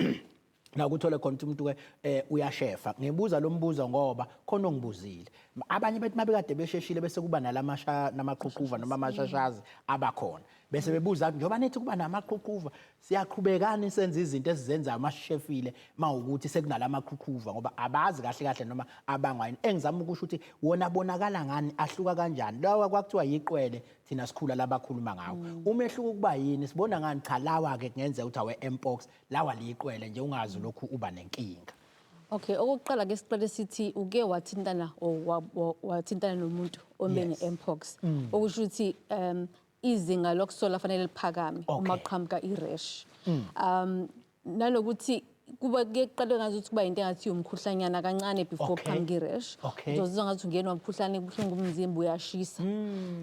la kuthole khona ukuthi umuntu ke uyashefa. Ngibuza lo mbuzo ngoba khona ongibuzile, abanye bethi mabekade besheshile bese kuba nalamasha namaqhuquva noma amashashazi abakhona, bese bebuza njengoba nithi kuba namaqhuquva, siyaqhubekani senze izinto esizenzayo masishefile mawukuthi sekunalamaqhuquva, ngoba abazi kahle kahle noma abangwa yini. Engizama ukusho ukuthi wona abonakala ngani, ahluka kanjani? Lawa kwakuthiwa yiqwele thina sikhula, labakhuluma ngawo, umehluko kuba yini, sibona ngani cha lawa ke kungenzeka ukuthi awe mpox, lawa liyiqwele nje, ungazi lokhu uba nenkinga? Okay, okokuqala ke siqale sithi uke wathintana or wathintana nomuntu ne-mpox. Okusho ukuthi izinga lokusola fanele liphakame uma kuqhamuka i-rash. Nalokuthi kuba kuqale ngathi ukuthi kuba into engathi umkhuhlanyana kancane before kuqhamuka i-rash. Uzozizwa ngathi ungenwa umkhuhlane, kubuhlungu umzimba, uyashisa.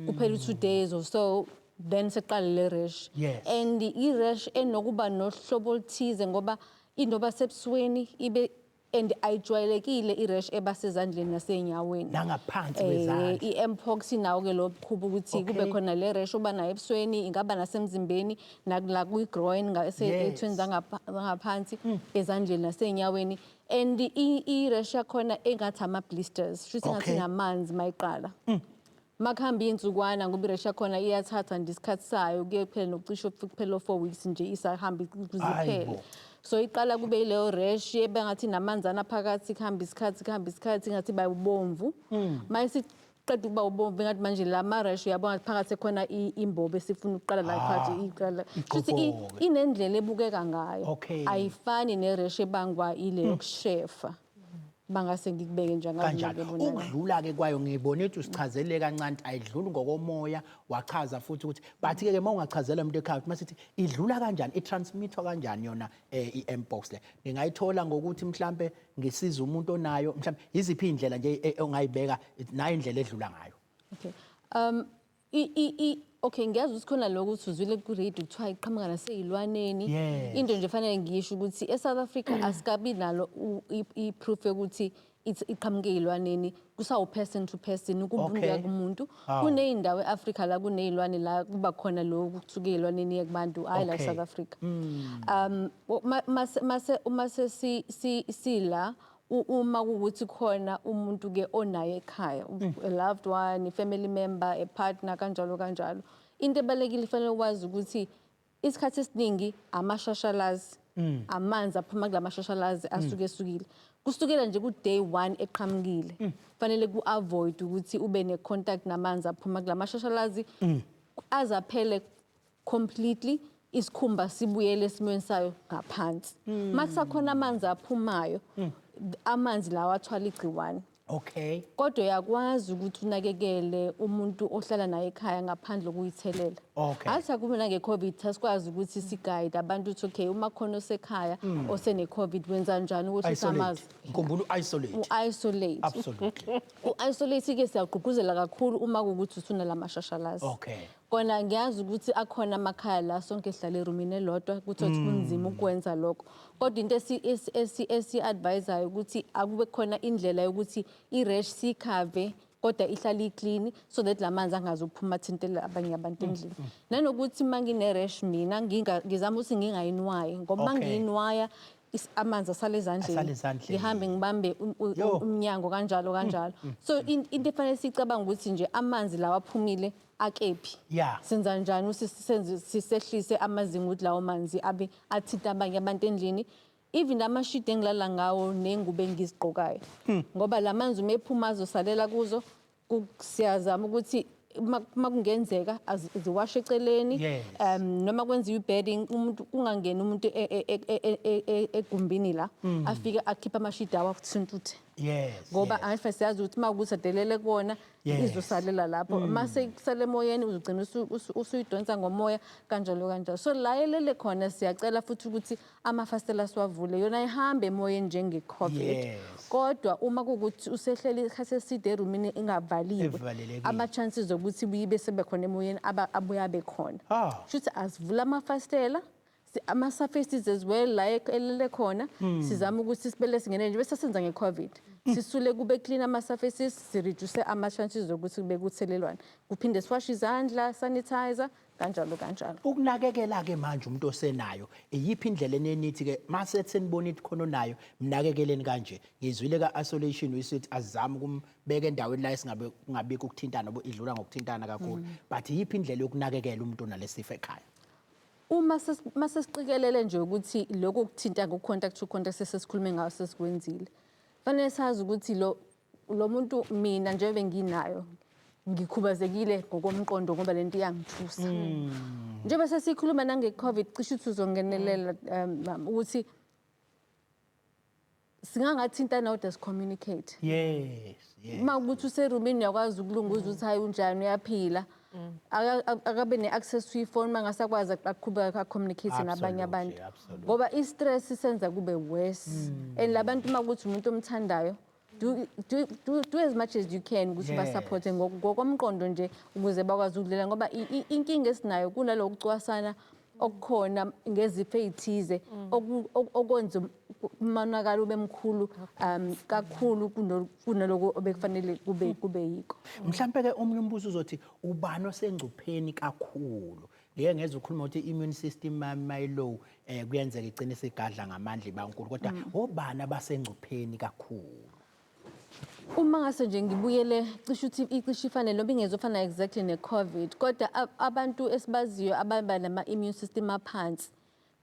Kuphela u-2 days or so, then seqale le rash. And i-rash enokuba nohlobo oluthize ngoba inoba sebusweni ibe, and ayijwayelekile i-rash eba sezandleni nasey'nyaweni. Nangaphansi kwezandla. I-mpox inawo ke lo mkhuba ukuthi kube khona le rash oba nayo ebusweni, ingaba nasemzimbeni, nakula kwi-groin, ethweni zangaphansi, ezandleni nasey'nyaweni. And i-rash yakhona engathi ama-blisters, shuthi engathi namanzi mayiqala. Makuhamba iy'nsukwana, ngoba i-rash yakhona iyathatha nje isikhathi sayo, kuye kuphele nokucishe kuphele 4 weeks nje isahamba kuze iphele. Hayibo. So iqala kube yileyo rash ebengathi namanzana phakathi, kuhamba isikhathi, kuhamba isikhathi, ngathi bayubomvu. Mayisiqeda ukuba ubomvu, ngathi manje la ma-rash uyabona ngathi phakathi khona imbobo esifuna ukuqala la phakathi iqala. Shuthi Igqobhoke. inendlela ebukeka ngayo. Ayifani ne-rash ebangwa ile yokushefa. Bangase ngikubeke nje, angazi Kanjalo. ngibona. Ukudlula-ke kwayo, ngibone ukuthi usichazele kancane ukuthi ayidluli ngokomoya, wachaza futhi ukuthi, but-ke ke uma ungachazela umuntu ekhaya ukuthi masithi idlula kanjani, i-transmit-wa kanjani yona i-mpox le, ngingayithola ngokuthi mhlampe ngisize umuntu onayo, mhlampe yiziphi iy'ndlela nje ongayibeka nayo indlela edlula ngayo? Okay. Um i i i okay, ngiyazi ukuthi khona lokho ukuthi uzwile ku radio kuthiwa iqhamuka naseyilwaneni. Into nje fanele ngisho ukuthi eSouth Africa asikabi nalo i-proof yokuthi iqhamuke eyilwaneni, kusawu person to person, ukubuya kumuntu. Kuneyindawo eAfrica la kuneyilwane la kuba khona lokhu kuthuka eyilwaneni kubantu, hayi la eSouth Africa. Mase uma sesi sila uma kuwukuthi khona umuntu ke onayo ekhaya, a loved one, a family member, a partner, kanjalo kanjalo, into ebalekile ifanele ukwazi ukuthi isikhathi esiningi amashashalazi, amanzi aphuma kulamashashalazi asuke esukile kusukela nje ku-day one eqhamukile, fanele ku-avoid ukuthi ube ne-contact namanzi aphuma kulamashashalazi aze aphele completely, isikhumba sibuyele esimweni sayo ngaphansi. Makusakhona amanzi aphumayo, amanzi lawa athwala igciwane. Kodwa uyakwazi ukuthi unakekele umuntu ohlala naye ekhaya ngaphandle kokuyithelela. Athi akube nange-COVID, asikwazi ukuthi si-guide abantu ukuthi okay, uma khona osekhaya osene-COVID, wenza njani ukuthi Isolate. Samazi. Ngikhumbula u-isolate. U-isolate. U-isolate-ke siyagqugquzela kakhulu uma kuwukuthi usunalamashashalazi. Kona ngiyazi ukuthi akhona amakhaya la sonke sihlala erumini elodwa, kuthi kunzima ukwenza lokho, kodwa into esi-advise-ayo ukuthi akube khona indlela yokuthi i-rash siyi-cover kodwa ihlale i-clean, so that la manzi angazuphuma athintele abanye abantu endlini. Nanokuthi uma ngine-rash mina ngizama ukuthi ngingayinwayi, ngoba uma ngiyinwaya amanzi asale ezandleni. Asale ezandleni. Ngihambe ngibambe Yo. umnyango, kanjalo kanjalo. So into efanele sicabanga ukuthi nje amanzi lawa aphumile akephi, senza njani ukuthi senze sisehlise amazinga ukuthi lawo manzi abe athinta abanye abantu endlini, even amashidi engilala ngawo nengubo engizigqokayo, ngoba la manzi uma ephuma azosalela kuzo. Siyazama ukuthi uma kungenzeka ziwashe eceleni, noma kwenziwe i-bedding, umuntu kungangeni umuntu egumbini la afike akhiphe amashidi awathintuthe, ngoba angife siyazi ukuthi uma kuwukuthi adelele kuwona, izosalela lapho. Mase kusale emoyeni, uzogcina usuyidonsa ngomoya, kanjalo kanjalo. So la elele khona, siyacela futhi ukuthi amafasitela siwavule, yona ihambe emoyeni njenge-COVID. Kodwa uma kuwukuthi usehleli isikhathi eside erumini ingavaliwe, Evalelekile. ama-chances okuthi buyibe sebe khona emoyeni abuye abe khona. Shuthi asivule amafasitela, ama-surfaces as well la elele khona, sizame ukuthi sibele singene nje bese senza nge-COVID, sisule kube clean ama-surfaces, si-reduce ama-chances okuthi kube kuthelelwana, kuphinde siwashe izandla, sanitizer, kanjalo kanjalo. Ukunakekela-ke manje umuntu osenayo, iyiphi indlela enenithi-ke mase senibona ukuthi khona onayo, mnakekeleni kanje? Ngizwile ka-isolation, uyisithi azame ukumbeka endaweni la esingabe kungabikho ukuthintana, idlula ngokuthintana kakhulu, but iyiphi indlela yokunakekela umuntu onalesifo ekhaya? Uma masesiqikelele nje ukuthi lokho kuthinta ngo-contact to contact sesikhulume ngayo sesikwenzile, fanele sazi ukuthi lo muntu, mina njengoba nginayo, ngikhubazekile ngokomqondo ngoba lento iyangithusa. Njengoba sesikhuluma nange-COVID, cishe ukuthi uzongenelela ma'am, ukuthi singangathintana kodwa si-communicate. Uma ukuthi userumini, uyakwazi ukulunguza ukuthi hayi, unjani, uyaphila. Akabe ne-access to ifoni, uma ngasakwazi aqhubeka a-communicate nabanye abantu, ngoba i-stress isenza kube worse. And labantu, uma kuthi umuntu omthandayo, do as much as you can ukuthi ba-support-e ngokomqondo nje ukuze bakwazi ukudlela, ngoba inkinga esinayo kunaloku kucwasana okukhona ngezifo ey'thize okwenza umonakalo ube mkhulu kakhulu kunaloko obekufanele kube yikho. Mhlampe-ke omunye umbuzo uzothi ubani osengcupheni kakhulu? Ngike ngeze ukhuluma ukuthi i-immune system mayi-low, kuyenzeka igcine isigadla ngamandla ibankulu, kodwa obani abasengcupheni kakhulu? Uma ngase nje ngibuyele, cishe ukuthi icishe ifane noma ingezofana exactly ne-COVID, kodwa abantu esibaziyo ababa nama-immune system aphansi,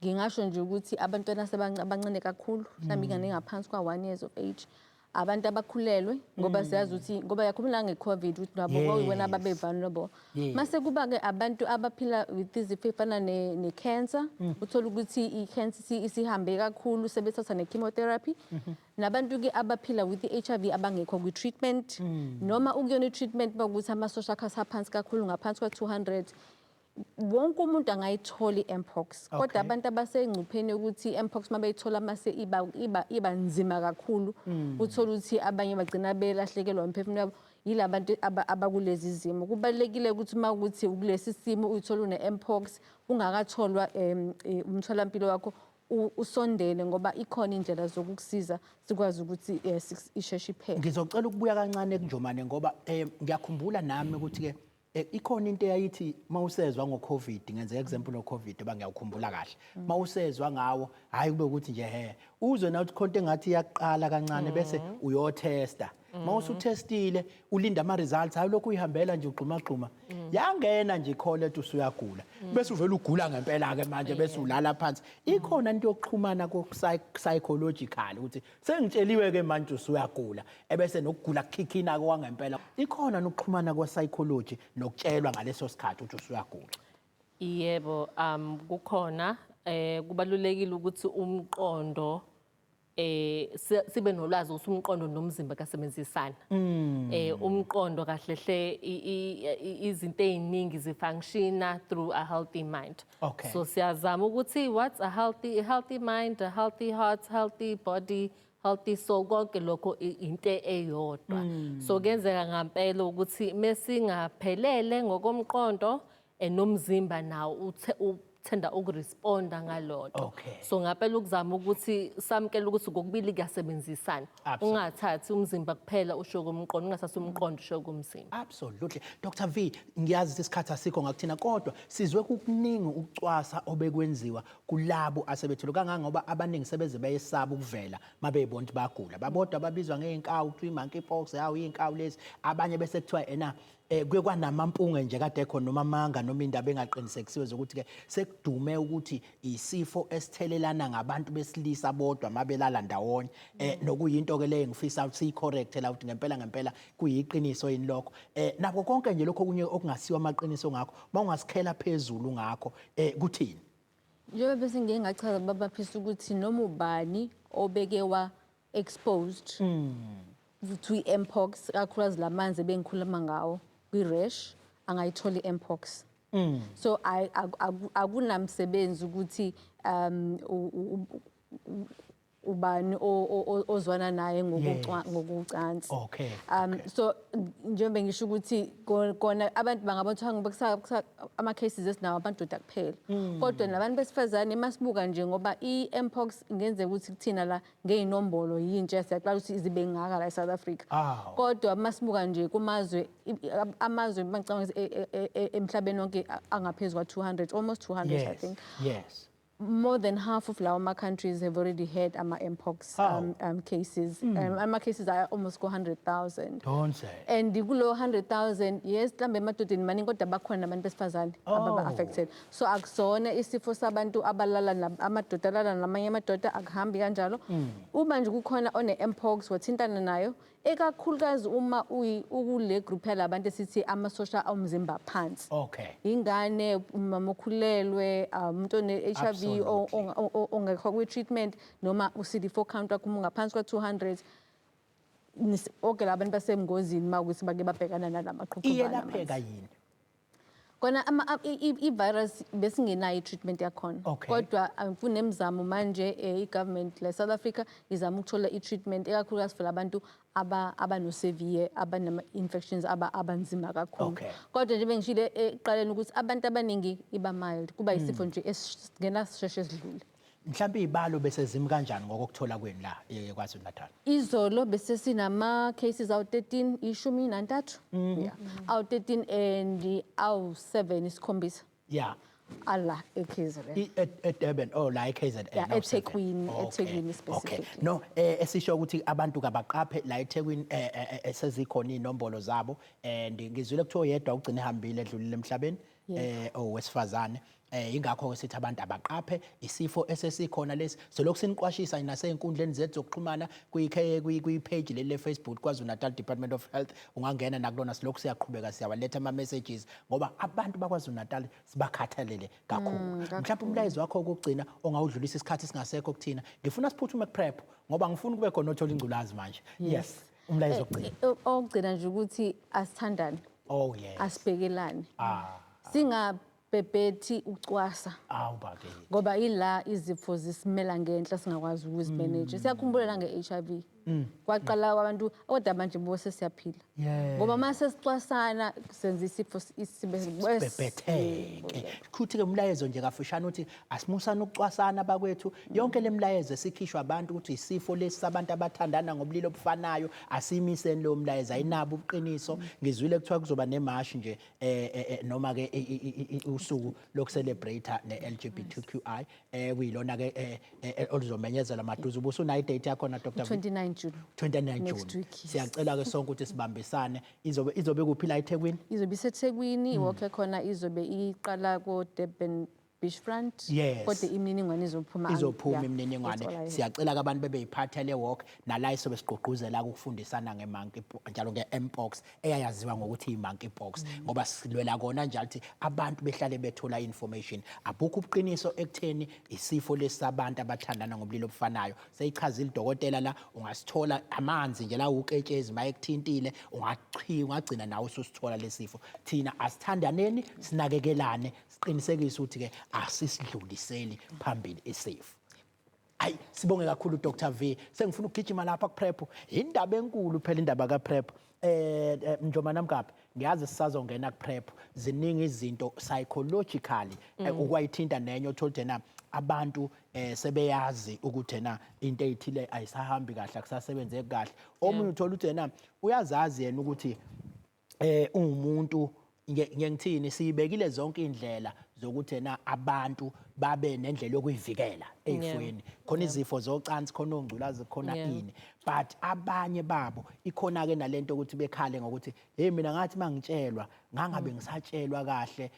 ngingasho nje ukuthi abantwana abancane kakhulu, mhlawumbe ingane engaphansi kwa-1 years of age, abantu abakhulelwe, ngoba siyazi ukuthi, ngoba yakhuluma nge-COVID ukuthi nabo kwakuyibona ababe-vulnerable. Mase kuba-ke abantu abaphila with izifo ey'fana ne-cancer, uthola ukuthi i-cancer isihambe kakhulu, sebethatha ne-chemotherapy, nabantu-ke abaphila with i-HIV abangekho kwi-treatment, noma ukuyona i-treatment bakuthi amasosha akho asaphansi kakhulu, ngaphansi kwa-200. Wonke umuntu angayithola i-mpox, kodwa abantu abasengcupheni yokuthi i-mpox uma beyithola mase iba nzima kakhulu, uthola ukuthi abanye bagcina belahlekelwa umphefumulo yabo, yila bantu abakulezi zimo. Kubalulekile ukuthi uma ukuthi ukulesi simo, uyithola une-mpox, ungakatholwa umtholampilo wakho, usondele, ngoba ikhona indlela zokukusiza, sikwazi ukuthi isheshe iphele. Ngizocela ukubuya kancane kuNjomane, ngoba ngiyakhumbula nami ukuthi ke ikhona into eyayithi mawusezwa ngo-COVID, ngenze example no-COVID oba ngiyawukhumbula kahle, mawusezwa ngawo, hayi, kube ukuthi nje he uzwe na ukuthi khonto engathi iyaqala kancane, bese uyotesta. Mawusuthestile, ulinda ama-results, hayi, lokhu uyihambela nje ugxuma gxuma, yangena nje i-call ethi usuyagula, bese uvela ugula ngempela-ke manje, bese ulala phansi. Ikhona into yokuxhumana ko-psychological ukuthi sengitsheliwe-ke manje usuyagula, ebese nokugula kukhikhina kwangempela? Ikhona nokuxhumana kwa-psychology nokutshelwa ngaleso sikhathi ukuthi usuyagula? Yebo, kukhona. Kubalulekile ukuthi umqondo sibe nolwazi ukuthi umqondo nomzimba kasebenzisana. Umqondo kahle hle, izinto eziningi zifunctiona through a healthy mind. So siyazama ukuthi what's a healthy mind, a healthy heart, healthy body, healthy soul, konke lokho into eyodwa. So kuyenzeka ngampela ukuthi mesingaphelele ngokomqondo, nomzimba nawo uthenda ukuresponda ngalonto. So ngampela ukuzama ukuthi samukele ukuthi kokubili kuyasebenzisana. Ungathathi umzimba kuphela usho komqondo, ungathathi umqondo usho komzimba. Absolutely. Dr V, ngiyazi ukuthi isikhathi asikho ngakuthina, kodwa sizwe kukuningi ukucwasa obekwenziwa kulabo asebethule, kangangoba abaningi sebeze bayesaba ukuvela mabeyibona ukuthi bagula. Babodwa babizwa ngey'nkawu, kuthiwa i-monkeypox, yawo iy'nkawu lezi. Abanye bese kuthiwa ena kuye kwanamampunge nje kade khona, noma amanga, noma indaba engaqinisekisiwe zokuthi ke sekudume ukuthi isifo esithelelana ngabantu besilisa bodwa mabelala ndawonye, nokuyinto ke leyo ngifisa ukuthi siyicorrect la, ukuthi ngempela ngempela kuyiqiniso yini lokho, nako konke nje lokho okunye okungasiwa amaqiniso ngakho. Mawungasikhela phezulu ngakho, kuthini? Njengoba bese ngike ngachaza, babaphisa, ukuthi noma ubani obeke wa exposed to i-mpox, kakhulukazi lamanzi ebengikhuluma ngawo kwi-rash, angayithola i-mpox. So akunamsebenzi ukuthi ubani ozwana naye ngokucansi. So njengoba ngisho ukuthi kona abantu bangabona ngoba ama cases esinawo amadoda kuphela, kodwa nabantu besifazane masibuka nje, ngoba i-mpox ngenzeka ukuthi kuthina la ngeyinombolo yintsha, siyaqala ukuthi zibe ngaka la eSouth Africa. Aw. Kodwa masibuka nje kumazwe, amazwe mangicabanga ukuthi emhlabeni wonke angaphezu kwa-200, almost 200, I think more than half of lawo ma-countries have already had ama-mpox How? Cases. Ama-cases are almost 100,000. Don't say. And kulo 100,000, yes, mhlambe emadodeni maningi, kodwa bakhona nabantu besifazane ababa-affected. So akusona isifo sabantu abalala amadoda alala namanye amadoda, akuhambi kanjalo. Uma nje kukhona one-mpox wathintana nayo, ekakhulukazi uma ukule group yalabantu esithi amasosha omzimba phansi, ingane, umama okhulelwe, umuntu one-HIV ongekho kwi-treatment, noma u-CD4 count wakho uma ungaphansi kwa-200, bonke labantu basengozini uma ukuthi bake babhekana nalamaqhuqhubana. Iyelapheka yini? Kona i-virus besingenayo i-treatment yakhona. Kodwa kunemizamo manje, i-government la South Africa izama ukuthola i-treatment, ekakhulukazi for abantu abano-severe, abanama-infections abanzima kakhulu. Kodwa nje bengishile ekuqaleni ukuthi abantu abaningi iba mild, kuba isifo nje esingena sisheshe sidlule. Mhlawumbe izibalo bese zimi kanjani ngokukuthola kwenu la KwaZulu Natal? Izolo bese sinama cases awu-13, 13, yeah, awu-13 and awu-7, isikhombisa. Ala eKZN. EDurban, oh, la eKZN. Yeah, no, eThekwini, eThekwini Okay. specifically. No, esisho ukuthi abantu kabaqaphe la eThekwini, sezikhona inombolo zabo, and ngizwile kuthiwa yedwa ugcine ehambile, edlulile emhlabeni, owesifazane. Ingakho ke sithi abantu abaqaphe isifo esesikhona lesi. Solokhu siniqwashisa nasey'nkundleni zethu zokuxhumana, kwi-page leli le-Facebook KwaZulu Natal Department of Health, ungangena nakulona. Silokhu siyaqhubeka siyawaletha ama-messages ngoba abantu baKwaZulu Natal sibakhathalele kakhulu. Mhlawumbe umlayezo wakho wokugcina ongawudlulisa, isikhathi singasekho kuthina. Ngifuna siphuthume ku-PrEP ngoba ngifuna kube khona othola ingculazi manje. Yes, umlayezo wokugcina. Okugcina nje ukuthi asithandane. Asibhekelane. Singabhebhethi ucwasa. Awu bakithi. Ngoba ila izifo zisimela ngenhla, singakwazi ukuzimanage. Siyakhumbula la nge-HIV. Kwaqala abantu, kodwa manje bo sesiyaphila. Ngoba mase sicwasana senza isifo sibe worse. Bhebhetheke. Kuthi-ke umlayezo nje kafushane uthi asimusane ukucwasana bakwethu. Yonke le mlayezo esikhishwa abantu ukuthi isifo lesi sabantu abathandana ngobulili obufanayo, asiyimiseni leyo mlayezo, ayinabo ubuqiniso. Ngizwile kuthiwa kuzoba nemashi nje, noma ke usuku lokucelebrate ne-LGBTQI, kuyilona ke oluzomenyezelwa maduze. Ubusunayo idate yakhona, Dr. V? 29 June. 29 Next June. week, yes. Siyacela ke sonke ukuthi sibambisane. Izobe kuphi la eThekwini? Izobe iseThekwini, i-walk yakhona izobe iqala ko Durban Beachfront. Kodwa imininingwane izophuma. Izophuma Yeah, imininingwane. that's all I have. Siyacela ke abantu bebeyiphatha le walk, nala isobe sigqugquzela ukufundisana nge-monkey njalo nge-mpox, eyayaziwa ngokuthi i-monkeypox, ngoba silwela kona njalo ukuthi abantu behlale bethola information. Abukho ubuqiniso ekutheni isifo lesi sabantu abathandana ngobulili obufanayo. Seyichazile udokotela la, ungasithola amanzi nje la, uketshezi mayekuthintile, ungagcina nawe ususithola lesifo. Thina asithandaneni, sinakekelane, siqinisekise ukuthi ke asisidluliseli phambili isifo. Hayi, sibonge kakhulu, Dr V. Sengifuna ukugijima lapha kuPrEP. Indaba enkulu phela indaba kaPrEP. Njoma Namkapi, ngiyazi sisazongena kuPrEP. Ziningi izinto psychologically ukwayithinta nenye othola ukuthi na abantu sebeyazi ukuthi na into ezithile ayisahambi kahle, akusasebenzeki kahle. Omunye uthola ukuthi na uyazazi yena ukuthi uwumuntu, ngeke ngithini, siyibekile zonke indlela zokuthi na abantu babe nendlela yokuyivikela ey'fweni, khona izifo zocansi, khona ongculazi, khona ini, but abanye babo ikhona ke nalento ukuthi bekhale ngokuthi, "Hey, mina ngathi mangitshelwa ngangabe ngisatshelwa kahle,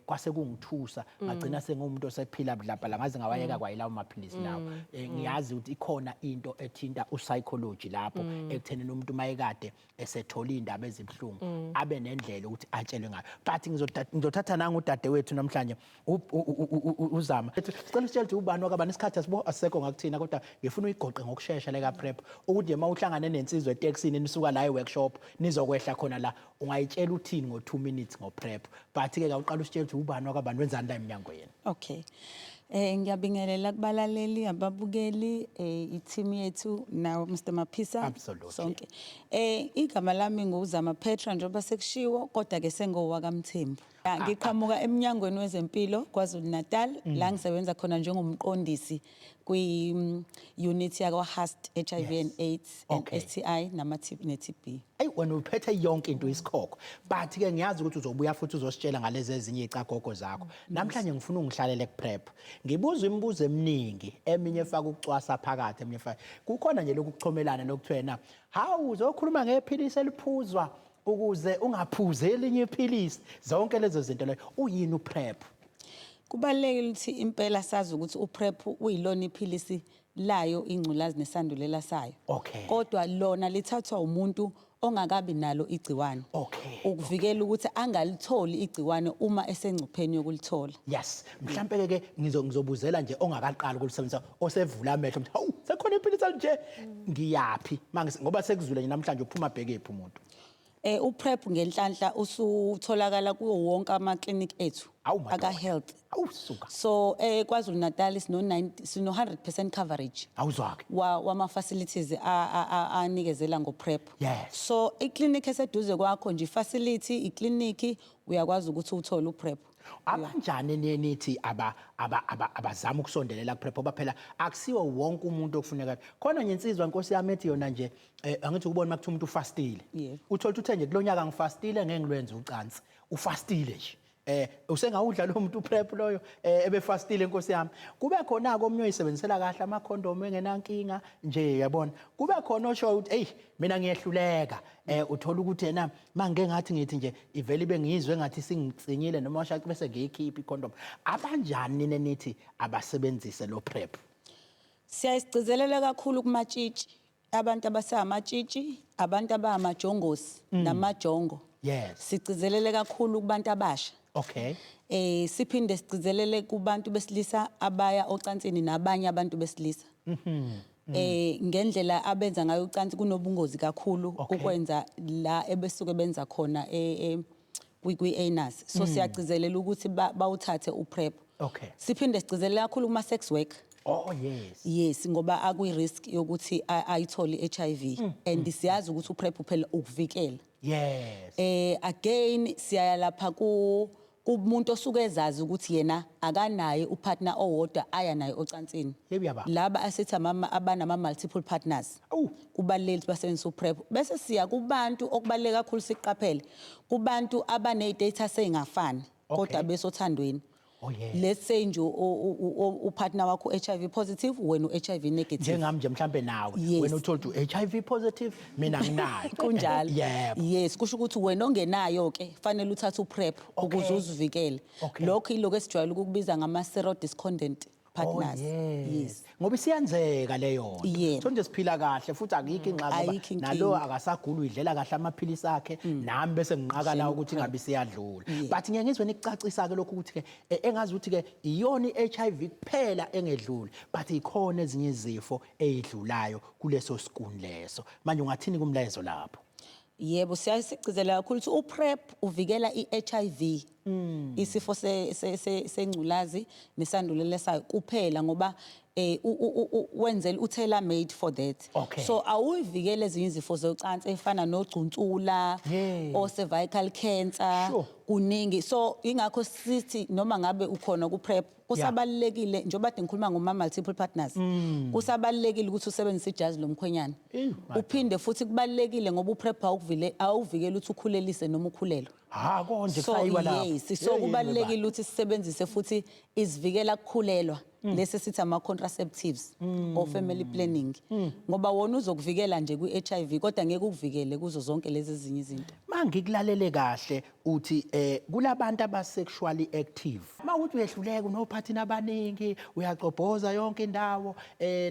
kwase kungithusa, ngagcina sengumuntu osephila budlabhala, ngaze ngawayeka kwayilawo maphilisi lawo." Ngiyazi ukuthi ikhona into ethinta upsychology lapho ekuthenini umuntu mayekade esethola indaba ezibuhlungu abe nendlela ukuthi atshelwe ngayo. But ngizothatha nangu udadewethu namhlanje, uZama. Sicela usitshele ukuthi ubani wakabani. Isikhathi asibo asisekho ngakuthina, kodwa ngifuna uyigoqe ngokushesha le ka-PrEP, ukuthi nje uma uhlangane nensizwa etekisini, nisuka la e-workshop nizokwehla khona la, ungayitshela uthini ngo-2 minutes ngo-PrEP? But-ke kawuqala usitshele ukuthi ubani wakabani, wenzani la emnyangweni. Okay. Ngiyabingelela kubalaleli, ababukeli, i-team yethu nawo Mr Maphisa. Absolutely. Sonke. Igama lami nguZama Petra njengoba sekushiwo, kodwa ke sengowakamthembu. Ngiqhamuka eminyangweni wezempilo KwaZulu Natal, la ngisebenza khona njengomqondisi kwi unit yakwa HUST, HIV and AIDS and STI nama ne TB. Eyi, wena uphethe yonke into, isikhokho. But ke ngiyazi ukuthi uzobuya futhi uzositshela ngalezi ezinye icagogo zakho. Namhlanje ngifuna ungihlalele kuPrEP. Ngibuza imibuzo eminingi, eminye efaka ukucwasa phakathi, eminye efaka. Kukhona nje lokhu kuchomelana lokuthiwa na, hawu, uzokhuluma ngephilisi eliphuzwa ukuze ungaphuzi elinye iphilisi. Zonke lezo zinto leyo. Uyini uPrEP? Kubalulekile ukuthi impela sazi ukuthi uPrEP uyilona iphilisi layo ingculazi nesandulela sayo. Kodwa lona lithathwa umuntu ongakabi nalo igciwane. Ukuvikela ukuthi angalitholi igciwane uma esengcupheni yokulithola. Yes, mhlambe ke ngizobuzela nje ongakaqali ukulisebenzisa, osevula amehlo ukuthi hawu, sekhona iphilisi elinje, ngiyaphi? Ngoba sekuzule nje namhlanje, uphuma bhekephi umuntu? UPrEP ngenhlanhla usutholakala kuwo wonke ama clinic ethu Awu, madoda. aka health. Awu suka. So KwaZulu Natal sino 90, sino 100% coverage. Awuzwake. Wama facilities anikezela ngo PrEP. So iclinic eseduze kwakho nje, facility, iclinic, uyakwazi ukuthi uthole uPrEP. Abanjani niye nithi abazama ukusondelela kuPrEP? Ngoba phela akusiwo wonke umuntu okufuneka. Khona nje insizwa, Nkosi yami, ethi yona nje, angithi ukubona makuthiwa umuntu ufastile. Uthola ukuthi uthe nje kulonyaka ngifastile, ngeke ngilwenze ucansi. Ufastile nje. Usengawudla lo muntu uPrep loyo ebefastile, inkosi yami. Kube khona ke omunye oyisebenzisela kahle amakhondomu engenankinga nje, yabona. Kube khona osho ukuthi, "Hey, mina ngiyehluleka." Uthola ukuthi yena mangike ngathi ngithi nje ivele ibe ngizwe ngathi singicinyile noma washaqa bese ngiyikhipha icondom. Abanjani nini nithi abasebenzise lo PrEP? Siyayisigcizelela kakhulu kumatshitshi, abantu abasamatshitshi, abantu abamajongosi namajongo. Sigcizelele kakhulu kubantu abasha. Siphinde sigcizelele kubantu besilisa abaya ocansini nabanye abantu besilisa. Ngendlela abenza ngayo ucansi kunobungozi kakhulu ukwenza la ebesuke benza khona kwi anus. So siyagcizelela ukuthi bawuthathe uPrep. Siphinde sigcizelele kakhulu kuma sex work. Yes, ngoba akwi risk yokuthi ayithole HIV and siyazi ukuthi uPrep phela ukuvikela. Again, siyaya lapha ku kumuntu osuke ezazi ukuthi yena akanaye upartner owodwa aya naye ocansini. Yebo, yaba. Laba asithi amama abanama multiple partners. Awu. Kubalulekile ukuthi basebenzise uPrep. Bese siya kubantu okubaluleke kakhulu siqaphele, kubantu abane status ezingafani kodwa besothandweni. Let's say nje upartner wakho HIV positive, wena u-HIV negative. Njengami nje mhlambe nawe. Wena uthola ukuthi u-HIV positive, mina nginayo. Kunjalo. Yebo. Yes, kusho ukuthi wena ongenayo ke fanele uthathe uPrep ukuze uzivikele. Lokho iloko esijwayele ukukubiza ngama serodiscordant partners. Oh, yes. Yes. Ngoba isiyenzeka leyo nto. Yebo. So nje siphila kahle futhi akikho ingxaki ngoba Ayikho inkinga. nalo akasagula, uyidlela kahle amaphilisi akhe, nami bese nginqaka la ukuthi ingabe siyadlula. But ngeke ngizwe nikucacisa ke lokhu ukuthi ke engazi ukuthi ke iyona iHIV kuphela engedluli, but ikhona ezinye izifo ezidlulayo kuleso sikuni leso. Manje ungathini kumlayezo lapho? Yebo, siyasigcizelela kakhulu ukuthi uPrep uvikela iHIV. Isifo sengculazi nesandulela sayo kuphela, ngoba wenzela u-tailor made for that. So awuyivikele ezinye izifo zocansi efana nogcuntsula, o cervical cancer, kuningi. So ingakho sithi noma ngabe ukhona ku PrEP, kusabalulekile, njengoba kade ngikhuluma ngoma multiple partners, kusabalulekile ukuthi usebenzise ijazi lomkhwenyana. Eyi, my Uphinde futhi kubalulekile ngoba uPrep awuvikele ukuthi ukhulelise noma ukhulelwe. Ha, konje So kusayiwa lapho. yes, so Hey, kubalulekile baba. ukuthi sisebenzise futhi isivikela kukhulelwa lesi sithi ama contraceptives or family planning, ngoba wona uzokuvikela nje kwi-HIV kodwa ngeke ukuvikele kuzo zonke lezi ezinye izinto. Mangikulalele kahle, uthi kulabantu aba sexually active. Mawuthi uyehluleka, unophathina abaningi, uyacobhoza yonke indawo,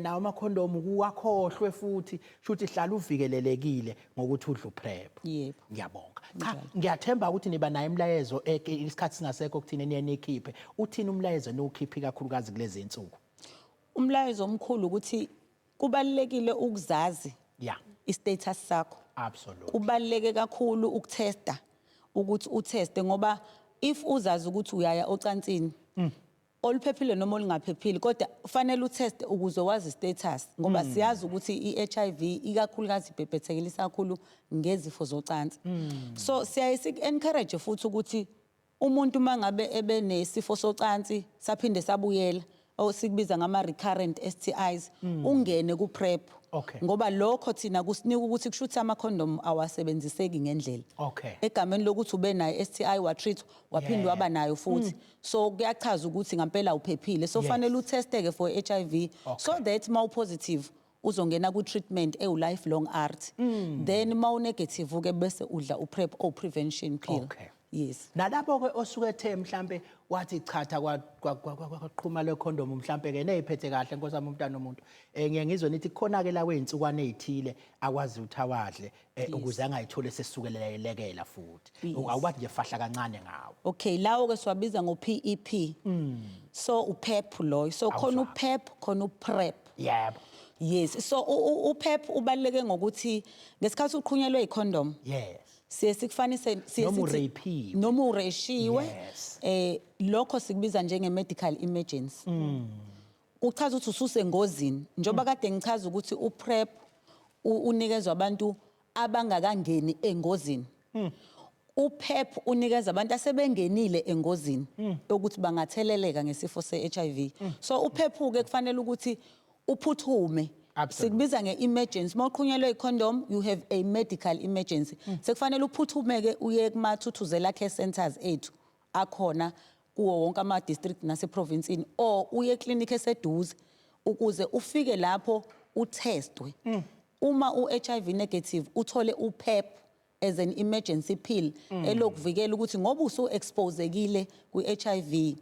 nawo amakhondomu kuwakhohlwe futhi, shuthi hlala uvikelelekile ngokuthi udle uPrep. Yebo. Ngiyabonga. Cha, ngiyathemba ukuthi niba nayo imlayezo isikhathi singasekho kuthina niye nikhiphe. Uthini umlayezo niwukhiphe kakhulukazi kulezi insuku? Umlayezo omkhulu ukuthi kubalulekile ukuzazi istatus sakho. Kubaluleke kakhulu ukutesta, ukuthi uteste, ngoba if uzazi ukuthi uyaya ocansini oluphephile noma olungaphephile, kodwa kufanele uteste ukuze wazi status, ngoba siyazi ukuthi i-HIV ikakhulukazi ibhebhethekelisa kakhulu ngezifo zocansi. So siyaye sik-encourage futhi ukuthi umuntu mangabe ebe nesifo socansi saphinde sabuyela, osikubiza ngama recurrent STIs, ungene ku PrEP. Ngoba lokho thina kusinika ukuthi kusho ukuthi ama condom awasebenziseki ngendlela. Egameni lokuthi ube nayo STI, wa treat, waphinde waba nayo futhi. So kuyachaza ukuthi ngempela uphephile. So fanele utesteke for HIV so that ma positive uzongena ku treatment ewu lifelong ART. Then ma u negative ke bese udla u PrEP or prevention pill. Yes. Nalapho ke osuke ethe mhlambe wathi chatha kwaqhuma le condom, mhlambe ke neziphethe kahle, nkosi yami, umntana umuntu. Ngiye ngizwe nithi khona ke la kwezinsukwana ezithile akwazi ukuthi awadle ukuze angayithole sesukelelekela futhi. Awubathi nje fahla kancane ngawo. Okay, lawo ke siwabiza ngo PEP. So uPEP lo. So khona Awuzwa. uPEP, khona uPrEP. Yes, so uPEP ubaluleke ngokuthi ngesikhathi uqhunyelwe icondom, siye sikufanise, siye Noma sithi- urapiwe. Noma ureshiwe. Lokho sikubiza njenge medical emergency. Kuchaza ukuthi ususengozini. Njengoba kade ngichaza ukuthi uPrEP unikezwa abantu abangakangeni engozini. UPEP unikeza abantu asebengenile engozini ukuthi bangatheleleka ngesifo se-HIV. So uPEP ke kufanele ukuthi uphuthume. Sikubiza nge-emergency. Uma uqhunyelwe i-condom, you have a medical emergency. Sekufanele uphuthumeke uye kuma-Thuthuzela care centers ethu akhona kuwo wonke ama district nase provinceini, or uye eclinic eseduze ukuze ufike lapho utestwe. Uma u-HIV negative, uthole uPEP as an emergency pill elokuvikela ukuthi ngoba usu-exposekile kwi-HIV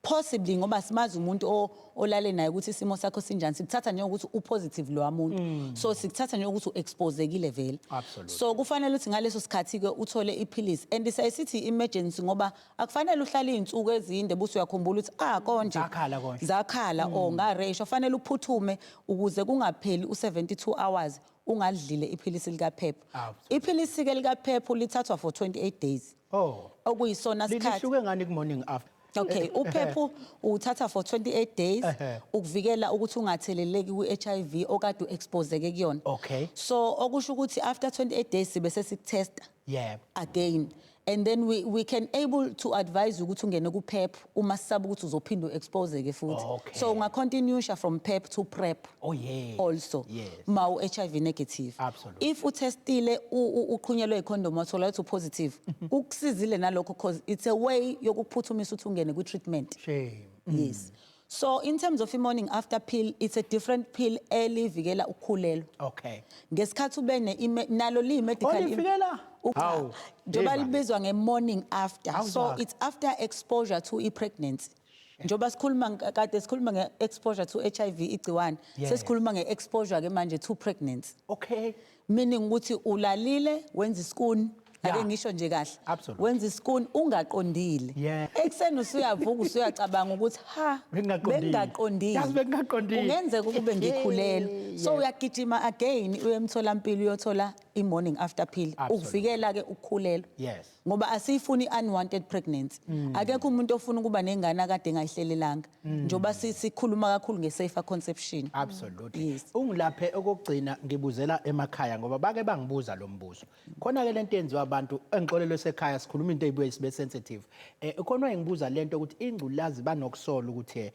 possibly, ngoba simazi umuntu olale naye ukuthi isimo sakho sinjani, sikuthatha njengokuthi upositive lo muntu, so sikuthatha njengokuthi u-exposekile vele. So kufanele ukuthi ngaleso sikhathi-ke uthole iphilisi, and sayisithi emergency ngoba akufanele uhlale iy'nsuku ezinde bese uyakhumbula ukuthi ah, konje Zakhala konje. Zakhala or ngaresho. Fanele uphuthume ukuze kungapheli u-72 hours ungadlile iphilisi likaPEP. Iphilisi-ke likaPEP lithathwa for 28 days, okuyisona sikhathi. Lihluke ngani ku-morning after? Okay, uPEP uwuthatha for 28 days ukuvikela ukuthi ungatheleleki kwi-HIV okade u-exposeke kuyona. So okusho ukuthi after 28 days sibe sesikutesta again, and then we can able to advise ukuthi ungene ku-PEP uma sisaba ukuthi uzophinda u-exposeke futhi. So ungacontinuisha from PEP to PrEP also ma u-HIV negative. If utestile, uqhunyelwe icondom, wathola ukuthi upositive, kukusizile nalokho because it's a way yokukuphuthumisa ukuthi ungene kwi-treatment. Shame. Yes. So in terms of i-morning after pill, it's a different pill elivikela ukukhulelwa. Ngesikhathi ube nalo liyi-medical Olivikela? Hawu, njengoba yebo. libizwa nge-morning after. So Awuzwa-ke. it's after exposure to i-pregnancy. Njengoba sikhuluma kade sikhuluma nge-exposure to HIV igciwane, sesikhuluma nge-exposure ke manje to pregnancy. Meaning ukuthi ulalile, wenza iskuni, ake ngisho nje kahle. Wenza iskuni ungaqondile. Ekuseni usuyavuka, usuyacabanga ukuthi ha, Bengingaqondile. bengingaqondile. Yazi bengingaqondile. Kungenzeka ukube ngikhulelwe. So uyagijima again uye emtholampilo uyothola i-morning after pill ukuvikela ke ukukhulelwa. Ngoba asiyifuni unwanted pregnancy. Akekho umuntu ofuna ukuba nengane akade engayihlelelanga. Njengoba sikhuluma kakhulu nge-safer conception. Absolutely. Yes. Ungilaphe okugcina, ngibuzela emakhaya ngoba bake bangibuza lo mbuzo. Khona ke lento yenziwa abantu, engixolelwe sekhaya, sikhuluma into ezibuye sibe sensitive. Khona wayengibuza lento ukuthi ingculazi banokusola ukuthi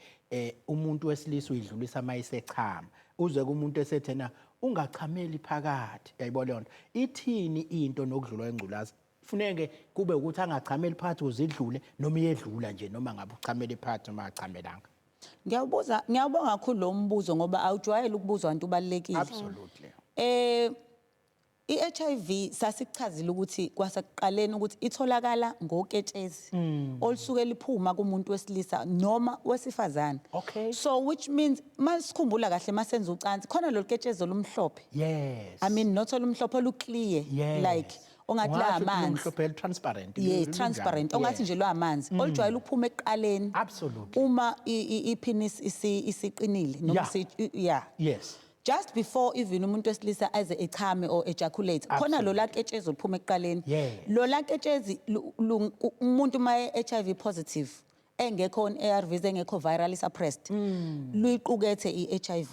umuntu wesilisa uyidlulisa mayisechama. Uzwe kumuntu esethena ungachameli phakathi. Uyayibona leyo nto. Ithini into nokudlula kwengculazi? Funeke kube ukuthi angachameli phakathi ukuze idlule, noma iyedlula nje noma ngabe uchamele phakathi noma achamelanga? Ngiyawubuza, ngiyawubonga kakhulu lo mbuzo ngoba awujwayele ukubuzwa abantu, ubalulekile. I-HIV sasichazile ukuthi kwasekuqaleni ukuthi itholakala ngoketshezi olusuke liphuma kumuntu wesilisa noma wesifazane. So which means masikhumbula kahle, masenza ucansi khona lo ketshezi olumhlophe. I mean, not olumhlophe, oluclear, like ongathi la Ungasho ukuthi amanzi. lumhlophe, transparent. Yes, transparent. Ongathi nje lwamanzi olujwayele ukuphuma ekuqaleni. Uma ipenis isiqinile noma yeah. Just before even umuntu wesilisa aze echame or ejaculate, khona lola ketshezi oluphuma ekuqaleni. Lola ketshezi umuntu uma HIV positive, engekho on ARVs, engekho virally suppressed, luyiqukethe i-HIV.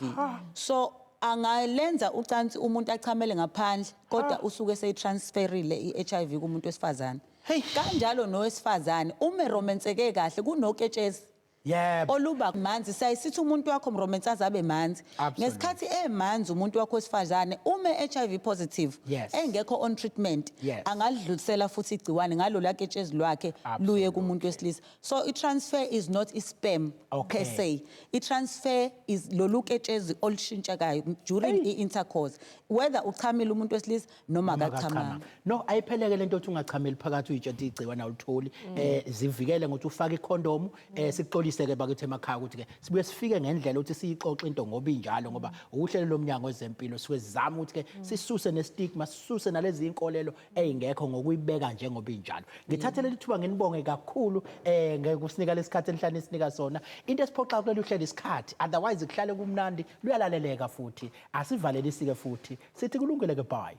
So angalenza ucansi umuntu achamele ngaphandle, kodwa usuke seyitransferile i-HIV kumuntu wesifazane. Hey. Kanjalo nowesifazane uma eromanseke kahle kunoketshezi oluba manzi, sayisithi umuntu wakho mromansi azabe manzi. Ngesikhathi emanzi umuntu wakho wesifazane uma HIV positive, engekho on treatment, angalidlulisela futhi igciwane ngalo ketshezi lwakhe luye kumuntu wesilisa. So i-transfer is not i-sperm per se. I-transfer is lolu ketshezi olushintshekayo during i-intercourse, whether uchamile umuntu wesilisa noma Noma akachamanga. akachamanga. No, ayipheleke lento othi ungachameli phakathi uyitshela igciwane awulitholi. Zivikele ngokuthi ufake icondom. Sikuxolise ke bakithi emakhaya ukuthi ke sibuye sifike ngendlela ukuthi siyixoxe into ngoba injalo, ngoba uhlelo lomnyango wezempilo suke sizama ukuthi ke sisuse nestigma, sisuse nalezi inkolelo ezingekho ngokuyibeka njengoba injalo. Ngithathe leli thuba nginibonge kakhulu ngekusinika lesikhathi enhlane esinika sona. Into esiphoxa kulolu hlelo isikhathi, otherwise kuhlale kumnandi, luyalaleleka futhi. Asivalelisi ke futhi, sithi kulungile ke, bye.